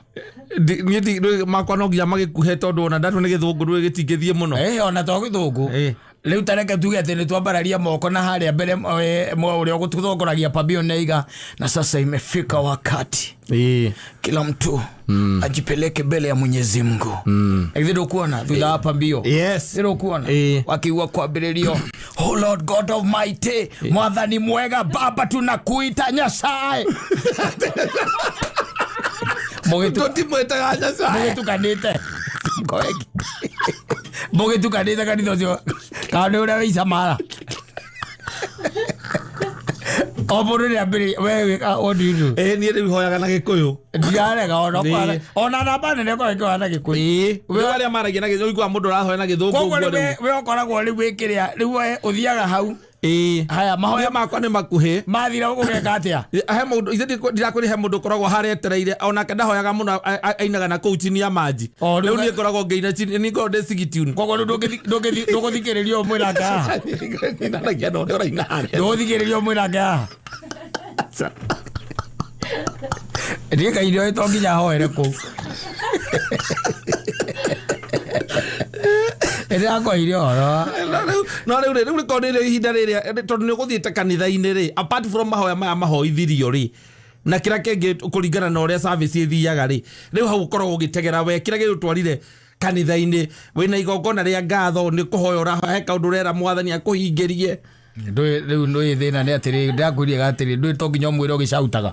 Niĩ makwa no nginya magĩkuhe tondũ ona ndatũ nĩ Gĩthũngũ rĩu gĩtingĩthiĩ mũno. Ona to Gĩthũngũ. Rĩu ta reke tuge atĩ nĩ twambararia moko na harĩa mbere, ũrĩa ũgũtũtongoragia pambio neiga, na sasa imefika wakati kila mtu ajipeleke mbele ya Mwenyezi Mungu. Githĩ ndũkuona thutha wa pambio? Yes. Ndũkuona wakiigua kwambĩrĩrio, "Oh Lord God Almighty, mwathani mwega, baba tunakuita Nyasaye." Tũtimwĩtaga Nyasaye. Mũgĩtukanĩte mũgĩtukanĩte kanitha ũcio kana nĩ ũrĩa wĩ Icamara, o mũndũ nĩ ambĩrĩria, we wĩka, what do you do? Niĩ rĩu hoyaga na Gĩkũyũ. Ndirarega ona ona namba nene ĩkorwo ĩkĩhoya na Gĩkũyũ. Rĩu arĩa maragia na Gĩthũngũ, ũiguaga mũndũ ũrahoya na Gĩthũngũ Koguo ũguo rĩu rĩu. we ũkoragwo rĩu wĩkĩrĩa rĩu we ũthiaga hau. Ĩĩ. Haya mahoya Mahoya makwa nĩ makuhĩ. Mathira ũgeka atĩa? He mũndũ ithe ndirakwĩra, he mũndũ ũkoragwo harĩa etereire, onake ndahoyaga mũno, ainaga na kũu chini ya maji. O, rĩu Rĩu niĩ ngoragwo ngĩina chini, niĩ ngoragwo ndĩ sigitune. Koguo rĩu ndũgũthikĩrĩria ũyũ mwĩnake haha? Ninagia na ũrĩa ũraina harĩa. Ndũgũthikĩrĩria ũyũ mwĩnake haha? Niĩ Ngai nĩoĩ to nginya hoere kũu. Nĩndĩrakwaire ũhoro. No rĩu rĩkorwo nĩ ihinda rĩrĩa tondũ nĩ ũgũthiĩte kanitha-inĩ rĩ, apart from mahoya maya mahoithirio rĩ, na kĩrĩa kĩngĩ kũringana na ũrĩa service ĩthiaga rĩ, rĩu hau ũkoragwo ũgĩtegera we kĩrĩa gĩgũtwarire kanitha-inĩ, wĩna igongona rĩa ngatho, nĩ kũhoya ũrahoya, he kaũndũ ũrera Mwathani akũhingĩrie. Ndũĩ rĩu ndũĩ thĩna nĩ atĩrĩ, ndĩrakwĩrire atĩrĩ, ndũĩ to nginya ũmwĩre ũgĩcautaga,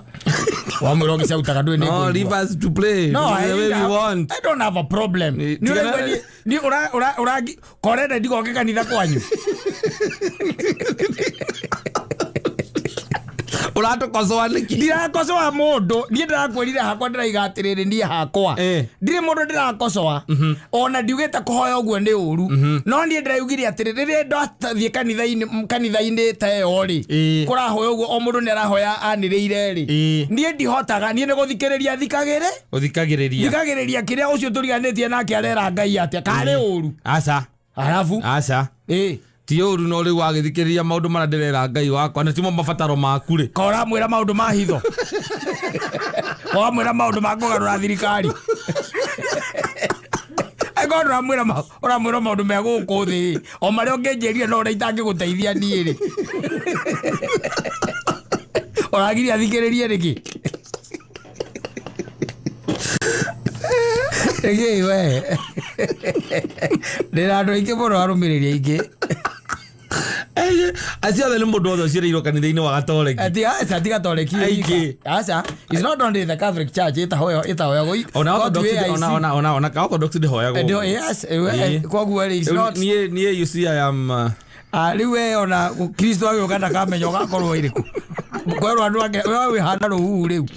wamwĩra ũgĩcautaga ndũĩ nĩ No, ngũigua. leave us to play No, the I, way we want. I don't have a problem. Ni- Nĩ ũraigua tigana- niĩ ũra ũra ũra korenda ndigoke kanitha kwanyu. Ũratũkocoa nĩkĩ? Ndirakocoa mũndũ, niĩ ndĩrakwĩrire hakwa ndĩraiga atĩrĩrĩ, niĩ hakwa ndirĩ mũndũ ndĩrakocoa, ona ndiugĩte kũhoya ũguo nĩ ũru, no niĩ ndĩraugire atĩrĩ, rĩrĩa ndathiĩ kanitha-inĩ ta ĩyo rĩ, kũrahoya ũguo, o mũndũ nĩ arahoya anĩrĩire rĩ, niĩ ndihotaga, niĩ nĩ gũthikĩrĩria thikagĩrĩ Ũthikagĩrĩria. Thikagĩrĩria kĩrĩa ũcio tũriganĩtie nake arera Ngai atĩa, karĩ ũru? Aca. Arabu Aca. Ti ũru, no rĩu wagĩthikĩrĩria maũndũ marĩa ndĩrera Ngai wakwa na timo mabataro maku rĩ. Ka ũramwĩra maũndũ ma hitho, wamwĩra maũndũ ma kũgarũra thirikari, angĩkorwo ndũramwĩra ũramwĩra maũndũ me gũkũ thĩ, o marĩa ũngĩnjĩrire no ũrĩa itangĩgũteithia niĩ rĩ, ũragiria thikĩrĩrie nĩkĩ? Nĩkĩ we ndĩna andũ aingĩ mũno, arũmĩrĩri aingĩ. Acio othe nĩ mũndũ wothe ũciarĩirwo kanitha-inĩ wa Gatoreki. Ati aca, ti Gatoreki. Aingĩ. Aca, it's not only the Catholic Church ĩtahoya ĩtahoyagwo. Ona Go to Orthodox AIC. ona ka Orthodox ndĩhoyagwo. Yes, koguo rĩ, it's Rĩu not niĩ you see I am Ah, rĩu we ona Kristo agĩũka ndakamenya ũgakorwo ĩrĩkũ, kwerwo andũ ake we wĩhana rũhuhu rĩu.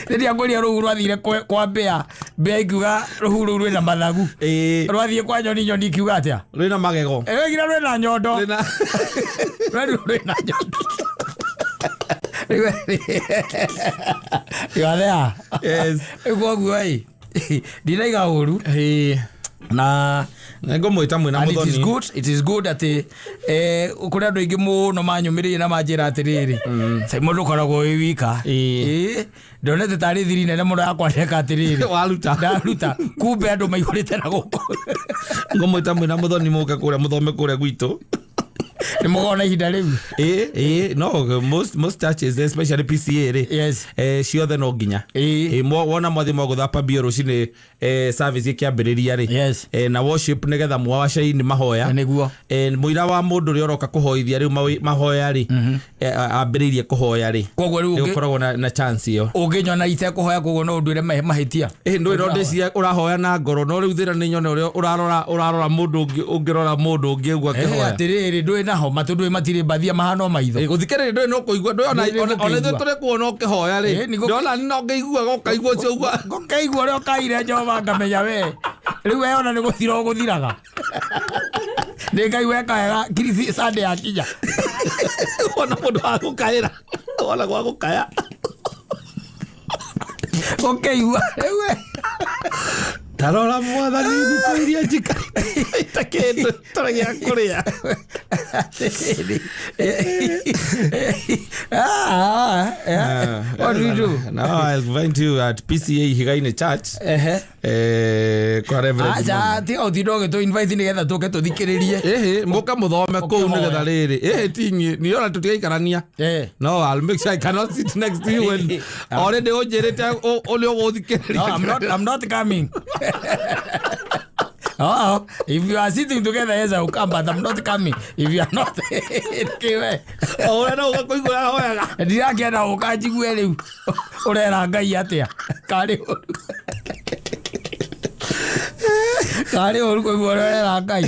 Rĩrĩa ngũria rũhuhu rwathire kwa mbĩa, mbĩa ikiuga rũhuhu rũu rwĩna mathagu. Rwathiĩ kwa nyoni, nyoni ikiuga atĩa? Rwĩna magego. Ĩroigire rwĩna nyondo. Rwĩna Rwerirwo rwĩna nyondo. Rĩu you are there. Yes. Rĩu koguo ĩ ndinaiga ũru na Ngũmwĩta mwĩna And it is mũthoni. good, it is good atĩ kũrĩ andũ aingĩ mũno manyũmĩrĩire na manjĩra atĩrĩrĩ, Simon, ndũkoragwo wĩ wika. Ndonete tarĩ thiri nene mũno ya kwandĩka atĩrĩrĩ, Waruta. Ndaruta, kumbe andũ maihũrĩte na gũkũ. Ngũmwĩta mwĩna mũthoni mũke kũrĩa mũthome kũrĩa gwitũ. Nĩ mũgona ihinda rĩu. Ĩĩ, no most churches, especially PCA rĩ, ciothe no nginya. Wona mwathiĩ mwagũthapa mbio rũcinĩ, service ĩkĩambĩrĩria rĩ, na worship nĩgetha mwacaini mahoya. Nĩguo. Mũira wa mũndũ ũrĩa ũroka kũhoithia rĩu mahoya rĩ, ambĩrĩirie kũhoya rĩ, Koguo rĩu nĩ ũkoragwo na chance ĩyo. Ũngĩnyona itekũhoya, koguo no ũndwĩre mahĩtia. Ĩ ndũĩ no ndĩciria ũrahoya na ngoro, no rĩu thĩna nĩ nyone ũrĩa ũrarora mũndũ ũngĩ, ũngĩrora mũndũ ũngĩ ũguo akĩhoya. Atĩrĩrĩ, ndũĩ naho matũ ndũĩ matirĩ mbathia, mahana o maitho. Gũthikĩrĩria ndũĩ no kũigua ndũĩ ona Ndũĩ nĩ ona ithuĩ gũkĩigua. tũrĩ kuona ũkĩhoya rĩ, ndona no ngĩiguaga ũkaigua ũcio ũguo. Ngũkĩigua ũrĩa ũkaire Jehova, ngamenya we rĩu we ona nĩ gũthira ũgũthiraga, nĩ Ngai weka wega kirisi Sunday yakinya. Wona mũndũ wa gũkaĩra, wona gwa gũkaya. Ũkĩigua rĩu we Tarora Mwathani, thikũ iria njikarĩte kĩndũ tũrĩ gĩa kũrĩa. Ah, yeah. What do we do? Now I'll find you at PCA Ihiga-inĩ Church. Kwa Reverend. Aca, tiga ũtinda ũgĩtũ invite nĩgetha tũke tũthikĩrĩrie. Ĩhĩ, mũke mũthome kũu Ũkĩhoya. nĩgetha rĩrĩ ĩhĩ ti inyuĩ niĩ ona tũtigaikarania. No, I'll make sure I cannot sit next to you when already ũnjĩrĩte ũrĩa ũgũthikĩrĩria. No, I'm not coming. Oh, if you are sitting together, yes, I will come, but I'm not coming if you are not. Kiwe. O ũrĩa no ũgakũigua ahoyaga. Ndirakĩenda gũka njigue rĩu ũrera Ngai atĩa, karĩ ũru, karĩ ũru kũigua ũrĩa ũrera Ngai.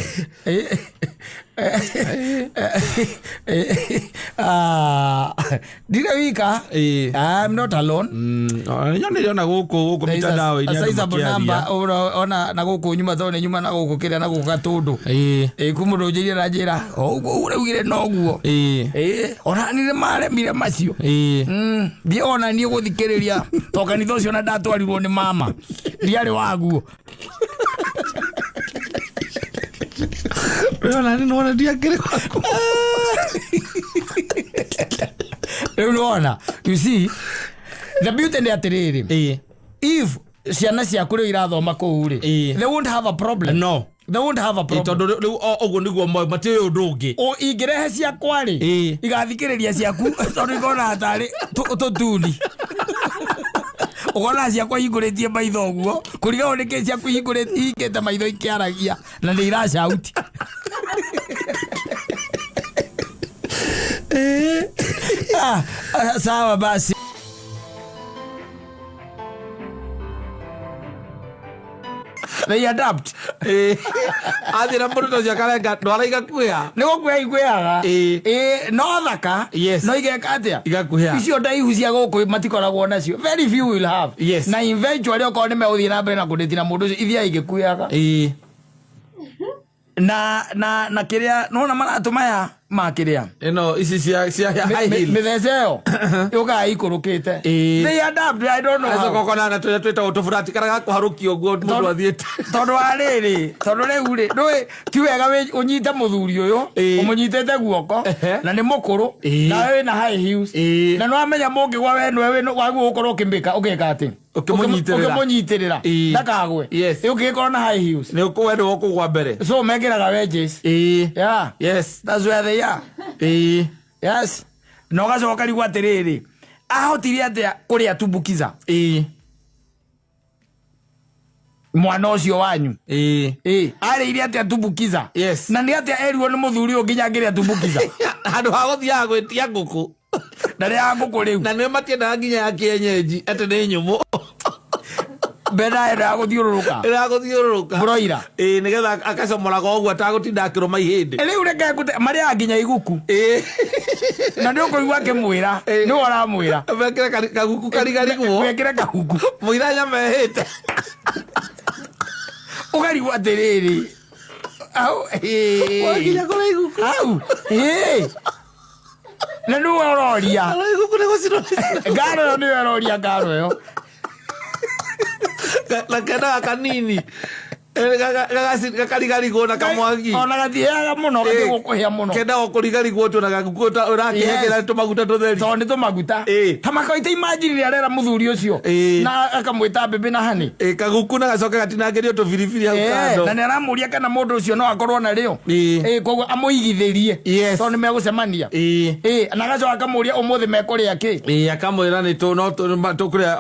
Ah, ndirĩ wika. Ĩĩ. I'm not alone. Nyonire ona gũkũ There is a- mitandao-inĩ a andũ sizable number makĩaria. ona na gũkũ nyuma tondũ nĩ nyuma na gũkũ kĩrĩa na gũkũ gatũndũ. Ĩĩ. Ĩ ku mũndũ ũnjĩrire na njĩra o ũguo ũraugire noguo. Ĩĩ. Ĩ ona niĩ nĩ maremire macio. Ĩĩ. Thiĩ ona niĩ gũthikĩrĩria to kanitha ũcio na ndatwarirwo nĩ mama ndiarĩ waguo. We ona niĩ nĩwona ndiakĩrĩ waku. Rĩu nĩwona, you see the beauty nĩ atĩrĩrĩ, Ĩĩ. if ciana ciaku rĩu irathoma kũu rĩ, Ĩĩ. they won't have a problem. No. They won't have a Ĩĩ, problem. tondũ rĩu ũguo nĩguo moĩ matiũĩ ũndũ ũngĩ. O ingĩrehe ciakwa rĩ, Ĩĩ. igathikĩrĩria ciaku tondũ ikona tarĩ tũtuni. Ũkona ciakwa hingũrĩtie maitho ũguo kũrigagwo nĩkĩ ciaku hingĩte maitho ikĩaragia na nĩ iracauti. Ah, ah, sawa basi. They adapt. Ĩĩ. Athiĩ na mũndũ ta ũcio akarenga ndwara igakuhĩha. Nĩ gũkuĩha ikuĩhaga. Ĩĩ. Ĩĩ, no thaka. Yes. No igeka atĩa? Igakuhĩha. Icio ndaihu cia gũkũ matikoragwo nacio. Very few will have. Yes. Na eventually okorwo nĩ megũthiĩ na mbere na kũndĩti na mũndũ ũcio ithiaga igĩkuĩhaga. Ĩĩ. Na kĩrĩa nona maratũ maya ma kĩrĩa Ĩno ici cia high heel. mĩthece ĩyo yũkaga ikũrũkĩte. Ĩĩ. They adapt, I don't know how. Acoka ũkona na tũrĩa twĩtagwo tũburati karĩa gakũharũkio ũguo mũndũ athiĩte. Tondũ wa rĩrĩ, tondũ rĩu rĩ, ndũĩ ti wega ũnyite mũthuri ũyũ Ĩĩ. ũmũnyitĩte guoko Ehe. na nĩ mũkũrũ Ĩĩ. nawe wĩna high heels. Ĩĩ. Na nĩwamenya mũngĩgwa we nĩwe wagĩrĩirwo gũkorwo ũkĩmbĩka ũgĩka atĩ Ũkĩmũnyitĩrĩra. Ũkĩmũnyitĩrĩra Ĩĩ. ndakagwe. Yes. Ĩ ũngĩgĩkorwo na high heels. Nĩ we nĩwe ũkũgwa mbere. So mekĩraga wedges. Ĩĩ. Yeah. Yes. That's where they are. Ĩĩ. Yes. Na ũgacoka ũkarigwo atĩrĩrĩ, ahotire atĩa kũrĩa tumbukiza Ĩĩ. mwana ũcio wanyu? Ĩĩ. Ĩ arĩire atĩa tumbukiza? Yes. Na nĩ atĩa erirwo nĩ mũthuri ũyũ nginya ngĩrĩa tumbukiza? Handũ ha gũthiaga gwĩtia ngũkũ. Na rĩa ngũkũ rĩu. Na nĩwe matiendaga nginya ya kĩenyenji atĩ nĩ nyũmũ. Mbena ĩno ya gũthiũrũrũka. Ĩrĩa ya gũthiũrũrũka. Broiler. Ĩĩ, nĩgetha akacomoraga ũguo atagũtinda akĩrũma ihĩndĩ. Rĩu reke ngũte marĩaga nginya iguku. Ĩĩ. Na nĩ ũkũigua akĩmwĩra. Ĩĩ. Nĩwe ũramwĩra. Mekĩre kaguku karigarigwo. Wekĩre kaguku. Mũira nyama ĩhĩte. Ũkarigwo atĩrĩrĩ. Au. Ĩĩ. Wakinya kũrĩa iguku. Au. Ĩĩ. Na nĩwe ũroria. Kũrĩa iguku nĩ gũcinwo. Ngaro ĩyo nĩwe ũroria ngaro ĩyo. Na kendaga kanini. Gakarigarigwo na kamwaki. Ona gatihĩaga mũno gatigũkũhĩa mũno. Kendaga kũrigarigwo tu na gaguku ũrakĩhekera tũmaguta tũtheri. Tondũ nĩ tũmaguta. Ĩĩ. Ta makaita imagine rĩrĩa arera mũthuri ũcio. Ĩĩ. Na akamwĩta baby na honey. Ĩĩ, kaguku na gacoke gatinangĩrio tũbiribiri hau Ĩĩ, kando. na nĩ aramũria kana mũndũ ũcio no akorwo narĩo. Ĩĩ. Ĩĩ, koguo amũigithĩrie. Yes. Tondũ nĩ megũcemania. Ĩĩ. Ĩĩ, na agacoka akamũria ũmũthĩ mekũrĩa kĩ. Ĩĩ, akamwĩra nĩ no tũkũrĩa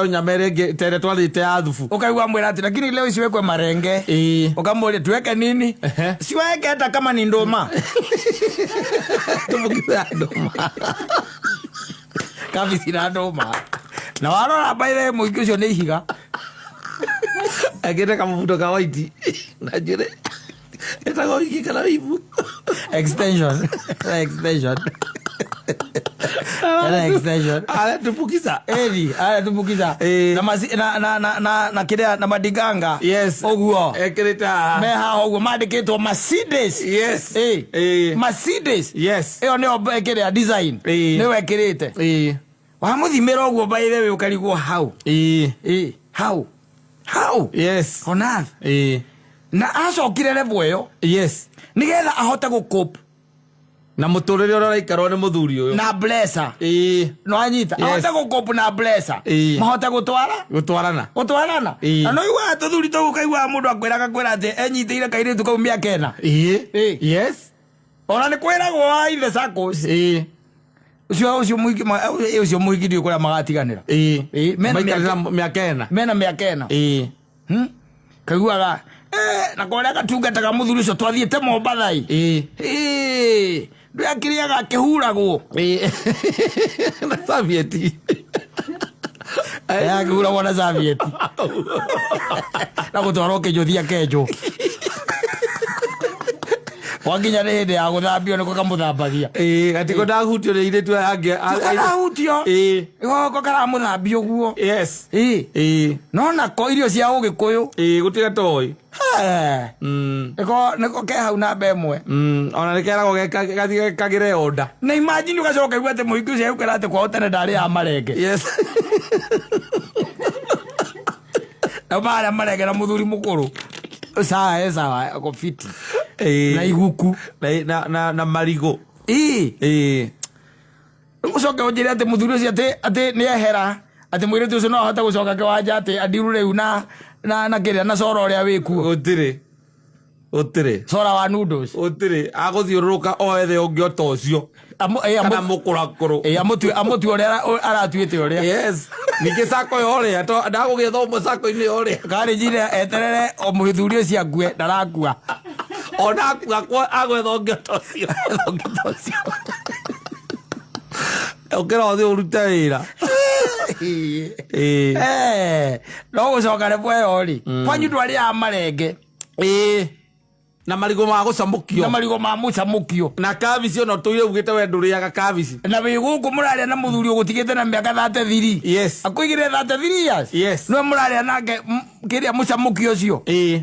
o nyama ĩrĩa ĩngĩ ta ĩrĩa twarĩte ya thubu. Ũkaigua amwĩra atĩ lakini leo isiwekwe marenge. Ĩĩ. Ũkamũria tuweke nini? Ehe. Siweke hata kama ni ndũma. Tumbukiza ya ndũma. Kabici na ndũma. Na warora by the way mũingĩ ũcio nĩ ihiga. Ekĩrĩte kamũbuto ka white na njuĩrĩ ĩtagwo wiki kana wibu. Extension. Extension. Ena extension. Aratumbukiza. Eri, aratumbukiza. Ĩĩ. Na masi, na na na na na kĩrĩa na madiganga. Yes. Ũguo. Ekĩrĩte haha. Me haha ũguo mandĩkĩtwo Mercedes. Yes. Ĩĩ. Ĩĩ. Mercedes. Yes. Ĩyo nĩyo kĩrĩa design. Ĩĩ. Nĩyo ekĩrĩte. Ĩĩ. Wamũthimĩra ũguo by the way ũkarigwo how. Ĩĩ. Ĩĩ. How. How. Yes. On earth. Ĩĩ. Na acokire level ĩyo Yes. nĩgetha ahote gũcope Na mũtũrĩre ũrĩa ũraikarwo nĩ mũthuri ũyũ. na blesser. Ĩĩ. No anyita. Yes. Ahote gũcope na blesser. Ĩĩ. Mahote gũtwara Gũtwarana. gũtwarana. Ĩĩ. Na no iguaga tũthuri tũu ũkaiguaga mũndũ akwĩra agakwĩra atĩ enyitĩire kairĩtu kau mĩaka ĩna. Ĩĩ. Ĩĩ. Yes. Ona nĩ kwĩragwo wa ithe SACCOs. Ĩĩ. Ũcio ũcio mũhiki ũcio mũhiki ndiũĩ kũrĩa magatiganĩra. Ĩĩ. Ĩĩ, mena Maikarĩra mĩaka ĩna. Mena mĩaka ĩna. Ĩĩ. Kaiguaga na korĩa gatungataga mũthuri ũcio twathiĩte Mombatha ĩ. Ĩĩ. Ĩĩ, ndũyakĩrĩaga akĩhuragwo. Ĩĩ. Na serviette. Akĩhuragwo na serviette. Na gũtwarwo kĩnjũthi akenjwo. Gwakinya nĩ hĩndĩ ya gũthambio nĩko kamũthambagia. Ĩĩ, gatiko ndahutio nĩ airĩtu aya angĩ. Karahutio. Ĩĩ. Goko karamũthambia ũguo. Yes. Ĩĩ. Ĩĩ. No nako irio cia ũgĩkũyũ. Ĩĩ, gũtirĩ gatoĩ. He. Nĩko nĩko ke hau namba ĩmwe. Ona nĩ keragwo gathiĩ kagĩre onda. Na imagine ũgacoka ũkaigua atĩ mũhiki ũcio egũkwĩra atĩ kwao tene ndarĩaga marenge. Yes. Na marĩa marenge na mũthuri mũkũrũ. Sawa e sawa ako fiti. Ĩĩ. Na iguku. Na marigũ. Ĩĩ. Ĩĩ. Ũcoke ũnjĩre atĩ mũthuri ũcio atĩ atĩ nĩ ehera atĩ mũirĩtu ũcio no ahote gũcoka kĩwanja atĩ andiru rĩu na na na kĩrĩa na cora ũrĩa wĩkuo. Gũtirĩ. Gũtirĩ. Cora wa noodles. Gũtirĩ. Agũthiũrũrũka o ethe ũngĩ o ta ũcio. Kana mũkũrakũrũ. Ĩĩ amũtue amũtue ũrĩa aratuĩte ũrĩa. Yes. Ningĩ sacco ya ũrĩa to ndagũgĩetha ũmwe sacco-inĩ ya ũrĩa. Karĩnjire eterere o mũthuri ũcio akue ndarakua. Ona akua agwetha ũngĩ o ta ũcio. Ũngĩ ta ũcio. Ũkĩra ũthiĩ ũrute wĩra. Ĩĩ. Eh, no gũcoka rebo ĩyo rĩ kwanyu ndwarĩaga marenge Ĩĩ. Na marigũ ma gũcamũkio. Na marigũ ma mũcamũkio. Na kabici ona ũtũire ugĩte we ndũrĩaga kabici. Na wĩ gũkũ mũrarĩa na mũthuri ũgũtigĩte na mĩaka 33. Yes. Akũigĩre 33 years. Yes. Nĩwe mũrarĩa nake kĩrĩa mũcamũkio ũcio. Ĩĩ.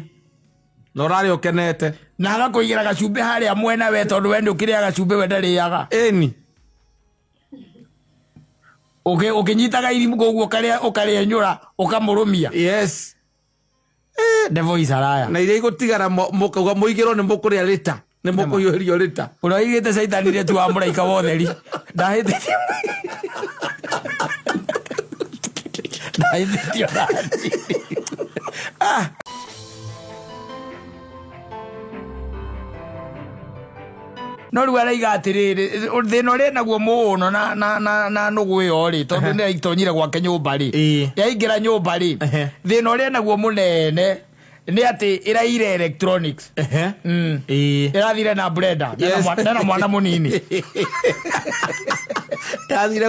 Na ũrarĩa ũkenete. Na agakũigĩra gacumbĩ harĩa mwena we tondũ we nĩ ũkĩrĩaga cumbĩ we ndarĩaga. Ĩni. Ũkĩnyitaga irimũ ũguo ũkarĩa ũkarĩenyũra ũkamũrũmia. Yes. Devil is a liar. Na iria igũtigara mũkauga mũigĩrwo nĩ mũkũrĩa rĩta. Nĩ mũkũhiũhĩrio rĩta. Ũrĩa oigĩte caitani nĩ tu wa mũraika wa ũtheri. Ndahĩtĩtie. Ndahĩtĩtio nani. Ah. No rĩu araiga atĩrĩrĩ thĩna ũrĩa naguo mũno na na na na nũgũ ĩyo rĩ tondũ nĩ aitonyire gwake nyũmba rĩ Ĩĩ. yaingĩra nyũmba rĩ Ehe. thĩna ũrĩa naguo mũnene nĩ atĩ ĩraire electronics. Ehe. Ĩĩ. Ĩrathire na blender Yes. nena mwana mũnini. Yathire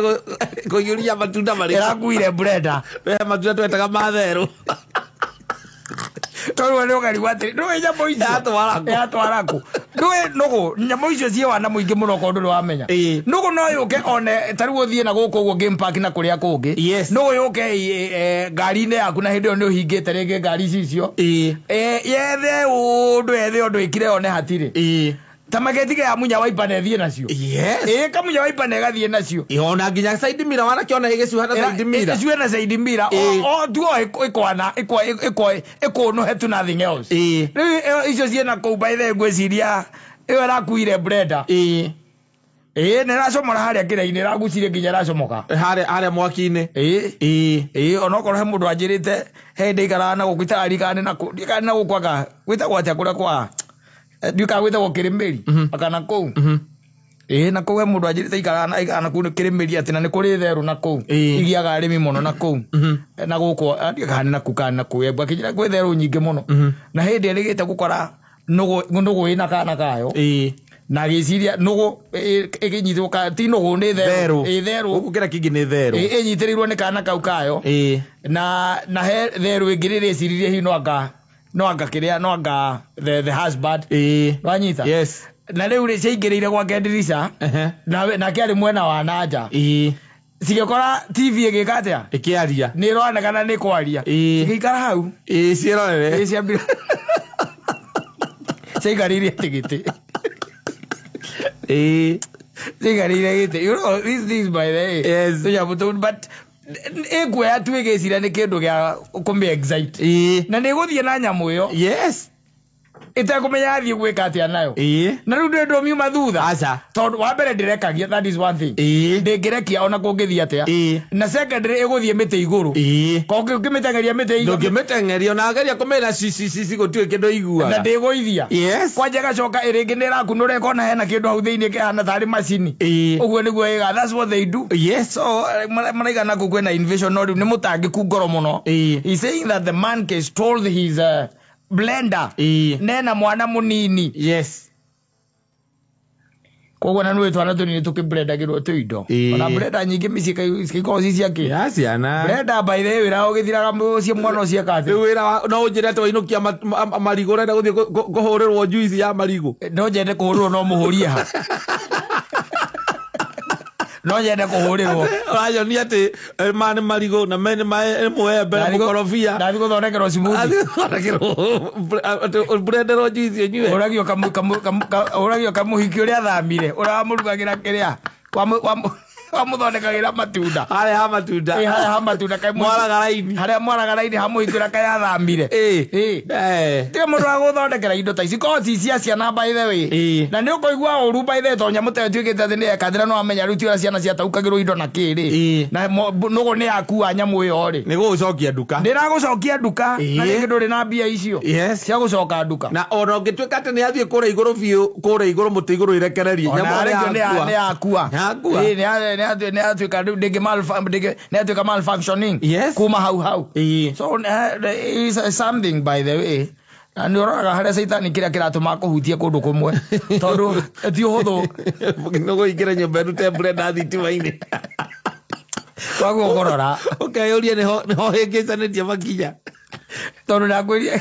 kũiyũria matunda marĩkũ. Ĩrakuire blender. He matunda twetaga matherũ. Tondũ nĩ ũkarigwo atĩrĩ ndũĩ nyamũ icio Yatwara kũ? Yatwara kũ? Ndũĩ nũgũ nyamũ icio ciĩ wana mũingĩ mũno korwo ndũrĩ wamenya. Ĩĩ. Nũgũ no yũke one ta rĩu ũthiĩ na gũkũ ũguo game park na kũrĩa kũngĩ. Yes. Nũgũ yũke ngari-inĩ yaku na hĩndĩ ĩyo nĩ ũhingĩte rĩngĩ ngari ici icio. Ĩĩ. Yethe ũndũ yethe ũndũ ĩkire yone hatirĩ. Ĩĩ. Ta magetige ya munya waipa na ĩthiĩ nacio. Yes. Ĩĩ kamunya waipa na ĩgathiĩ nacio. Ĩĩ, ona nginya side mirror wanakĩona ĩgĩcuha na side mirror. Ĩcuhe na side mirror. Ĩĩ. O tuo ĩkwana ĩkũnũhe tu nothing else. Ĩĩ. Rĩu ĩyo icio ciĩna kũu by the way ngwĩciria ĩyo ĩrakuire blender. Ĩĩ. Ĩĩ nĩ ĩracomora harĩa kĩrĩa-inĩ ĩragucirie nginya ĩracomoka. Harĩa harĩa mwaki-inĩ. Ĩĩ. Ĩĩ. Ĩĩ onokorwo he mũndũ anjĩrĩte he hĩndĩ aikaraga na gũkũ itararikana nĩ nakũ ndiũĩ na gũkũ anga gwĩtagwo atĩa kũrĩa kwa ndiũĩ kana gwĩtagwo kĩrĩmĩri aka na kũu. Ĩĩ na kũu he mũndũ anjĩrĩte aikaraga na aikaraga na kũu nĩ kĩrĩmĩri atĩ na nĩ kũrĩ therũ na kũu. Ĩĩ. Igiaga arĩmi mũno na kũu. Na gũkũ ndiũĩ kana nĩ na kũu kana nĩ na kũu Embu akĩnjĩra kwĩ therũ nyingĩ mũno. Na hĩndĩ ĩrĩgĩte gũkora nũgũ nũgũ ĩna kana kayo. Ĩĩ. Na agĩciria nũgũ ĩkĩnyitwo ti nũgũ nĩ therũ. Therũ. Ĩĩ therũ. Gũkũ kĩrĩa kĩngĩ nĩ therũ. Ĩĩ ĩnyitĩrĩirwo nĩ kana kau kayo. Ĩĩ. Na na he therũ ĩngĩ rĩrĩa ĩciririe hihi no anga no anga kĩrĩa no anga the husband. Ĩĩ. Wanyita? Yes. Na rĩu rĩ ciaingĩrĩire gwake ndirica. Ehe. Nake arĩ mwena wa na nja. Ĩĩ. Cigĩkora TV ĩgĩka atĩa? Ĩkĩaria. Nĩ ĩronekana nĩ kwaria. Ĩĩ. Cigĩikara hau. Ĩĩ ciĩrorere. Ĩĩ ciambire. Ciaikarĩire atĩ gĩtĩ. Ĩĩ. Ciaikarĩire gĩtĩ. You know these things by the way. Yes. Tũnyamũ tũu but ĩkuoya tu ĩgĩciria nĩ kĩndũ gĩa kũmĩ excite. Ĩĩ. Na nĩ ĩgũthiĩ na nyamũ ĩyo. Yes. Ĩtekũmenya yathiĩ gwĩka atĩa nayo. Ĩĩ. Na rĩu ndũĩ ndũmiuma thutha. Aca. Tondũ wa mbere ndĩrekagia that is one thing. Ĩĩ. Ndĩngĩrekia ona kũngĩthiĩ atĩa. Ĩĩ. Na secondary ĩgũthiĩ mĩtĩ igũrũ. Ĩĩ. Ko ũngĩmĩteng'eria mĩtĩ igũrũ. Ndũngĩmĩteng'eria ona ageria kũmĩra cici cici gũtirĩ kĩndũ Na iguaga. ndĩgũithia. Yes. Kwanja ĩgacoka ĩrĩngĩ nĩ ĩrakunũra ĩkona hena kĩndũ hau thĩinĩ kĩhana tarĩ macini. Ĩĩ. Ũguo nĩguo ĩga. That's what they do. Yes. So maraigana kũu kwĩna invasion no rĩu nĩ mũtangĩku ngoro mũno. Ĩĩ. He's saying that the man stole his blender. Ĩĩ. Nena mwana mũnini. Yes. Koguo na nĩũĩ twana tũnini tũkĩbrendagĩrwo tũindo. Ĩĩ. Ona brenda nyingĩ mĩciĩ ikoragwo ci ciakĩ. Ya ciana. Brenda by the way wĩra ũgĩthiraga mũciĩ mwana ũcio eka atĩa? Rĩu wĩra wa no ũnjĩre atĩ wainũkia marigũ ũrenda gũthiĩ kũhũrĩrwo juice ya marigũ. No nyende kũhũrĩrwo no mũhũrie ha. No nyende kũhũrĩrwo. Ũranyonia atĩ ma nĩ marigũ na me nĩ mũembe na mũkorobia. Ndathiĩ gũthondekerwo smoothie. Ũbrenderwo juice ũnyue. Ũragio ũragio kamũhiki ũrĩa athamire ũrĩa wamũrugagĩra kĩrĩa wamũthondekagĩra matunda. Harĩa ha matunda. Ĩ, harĩa ha matunda kaĩ mũhiki- Mwaraga raini. harĩa mwaraga raini ha mũhiki ũrĩa kaĩ athamire. Ĩ. Ĩ. Eh. Tiga mũndũ wa gũthondekera indo ta ici korwo ci cia ciana by the way. Ĩ. Na nĩ ũkũigua ũru by the way tondũ nyamũ ta ĩyo ĩtuĩkĩte atĩ nĩ yekathĩra no amenya rĩu ti ũrĩa ciana ciataũkagĩrwo indo na kĩ rĩ. Ĩ. Na nũgũ nĩ yakua nyamũ ĩyo rĩ. Nĩ gũgũcokia nduka. Nĩ ĩragũcokia nduka Ĩ. na rĩngĩ ndũrĩ na mbia icio Yes. cia gũcoka nduka. Na ona ũngĩtuĩka atĩ nĩ athiĩ kũrĩa igũrũ biũ kũrĩa igũrũ mũtĩ igũrũ ĩrekererie. Ona Nyamũ arĩkio ĩyo nĩ yakua. yakua. Yakua. Ĩ, nĩ yatuĩka rĩu nĩ yatuĩka malfunctioning Yes. kuma hau hau. Ĩ. So is something by the way. Na nĩ ũroraga harĩa caitani kĩrĩa kĩratũma kũhutie kũndũ kũmwe tondũ ti ũhũthũ Nĩ gũingĩra nyũmba ĩrute blender thitima-inĩ. waguo kũrora Ũkeyũria nĩho hĩngĩcanĩtie makinya. tondũ ndakwĩria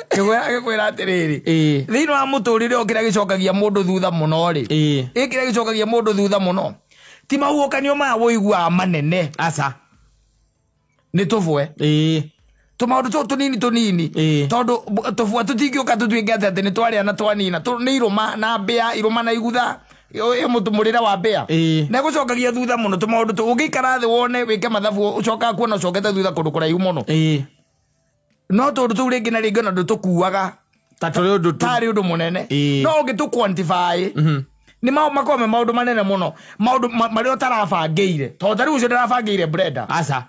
kĩgwĩra gĩkwĩra atĩrĩrĩ Ĩ. thĩinĩ wa mũtũrĩre o kĩrĩa gĩcokagia mũndũ thutha mũno rĩ Ĩ. ĩ kĩrĩa gĩcokagia mũndũ thutha mũno ti mahuũkanio maya wũiguaga manene Aca. nĩ tũbwe Ĩ. tũmaũndũ tũtũ tũnini tũnini Ĩ. tondũ tũbwa tũtingĩũka tũtuĩke atĩ atĩ nĩ twarĩa na twanina nĩ irũma na mbĩa irũma na igutha ĩ mũrĩre wa mbĩa Ĩ. na gũcokagia thutha mũno tũmaũndũ tũ ũngĩikara thĩ wone wĩke mathabu ũcokaga kuona ũcokete thutha kũndũ kũraihu mũno Ĩ. no tũndũ tũu rĩngĩ na rĩngĩ ona ndũtũkuaga Ta tũrĩ ũndũ tu. tarĩ ũndũ mũnene Ĩ. no ũngĩtũ quantify Mhm. nĩ makorwo me maũndũ manene mũno maũndũ marĩa ũtarabangĩire tondũ ta rĩu ũcio ndarabangĩire blender Aca.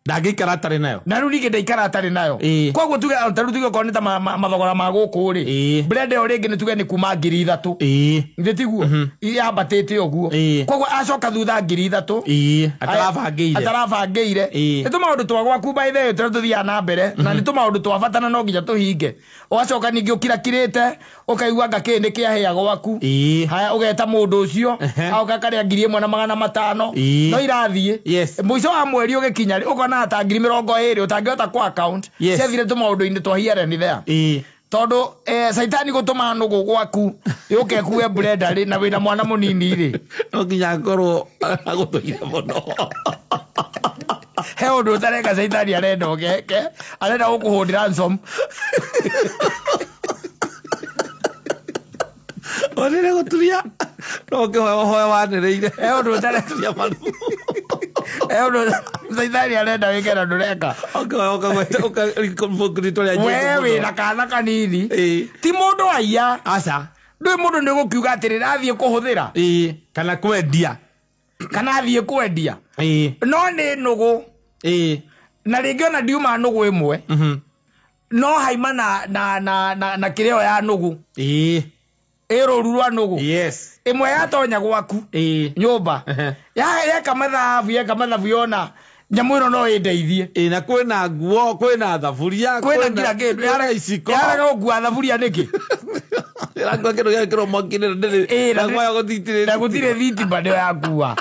Ndangĩikara atarĩ nayo. Na rĩu ningĩ ndaikara atarĩ nayo. Ĩ. Koguo tuge ta rĩu tuge okorwo nĩ ta mathogora ma gũkũ rĩ, Ĩ. blender ĩyo rĩngĩ nĩ tuge nĩ kuma 3,000. Ĩ. Githĩ tiguo? Yambatĩte ũguo. Ĩ. Koguo acoka thutha 3,000. Ĩ. Atarabangĩire. Atarabangĩire. Ĩ. Nĩ tũmaũndũ twa gwaku by the way tũrĩa tũthiaga na mbere na nĩ tũmaũndũ twa bata na no nginya tũhinge. Ũgacoka ningĩ ũkirakirĩte ũkaigua anga kĩĩ nĩ kĩahĩa gwaku. Ĩ. Haya ũgeta mũndũ ũcio Ehe. agoka akarĩa 1,500 Ĩ. no irathiĩ. Yes. Mũico wa mweri ũgĩkinya rĩ ũkona ta 20,000 ũtangĩhota kũ account Yes. ciathire tũmaũndũ-inĩ twa here and there. Ĩ. Tondũ caitani gũtũma nũgũ gwaku yũke ĩkue blender rĩ na wĩna mwana mũnini rĩ. No nginya akorwo agũtũire mũno. He ũndũ ũtareka caitani arenda ũgeke arenda gũkũhũndĩra ransom. Onire gũturia no ũkĩhoya ũhoya wanĩrĩire. He ũndũ ũtareka Turia maru. He ũndũ caitani arenda wĩke na ndũreka. Ũkĩhoya ũkagweta ũkarĩtwa rĩa We Jesũ mũno. wĩna kana kanini. Ĩ. Ti mũndũ aiya. Aca. Ndũĩ mũndũ nĩ gũkiuga atĩrĩ rathiĩ kũhũthĩra. Ĩ. Kana kwendia. Kana athiĩ kwendia. Ĩ. No nĩ nũgũ. Ĩ. Na rĩngĩ ona ndiuma nũgũ ĩmwe. Mhm. No haima na kĩrĩa ya nũgũ. Ĩ. Ĩ rũru rwa nũgũ. Yes. Ĩmwe yatonya gwaku. Ĩ. Nyũmba. Ehe. Yeka mathabu yeka mathabu yona nyamũ ĩno no ĩndeithie. Ĩ na kwĩna nguo kwĩna thaburia Kwĩna kila kĩndũ. kwĩna iciko. Yarega gũkua thaburia nĩkĩ? Ĩrakua kĩndũ gĩekĩrwo mwaki-inĩ na ndĩrĩ Ĩ, na kwaya gũtirĩ na gũtirĩ thitima nĩyo yakua.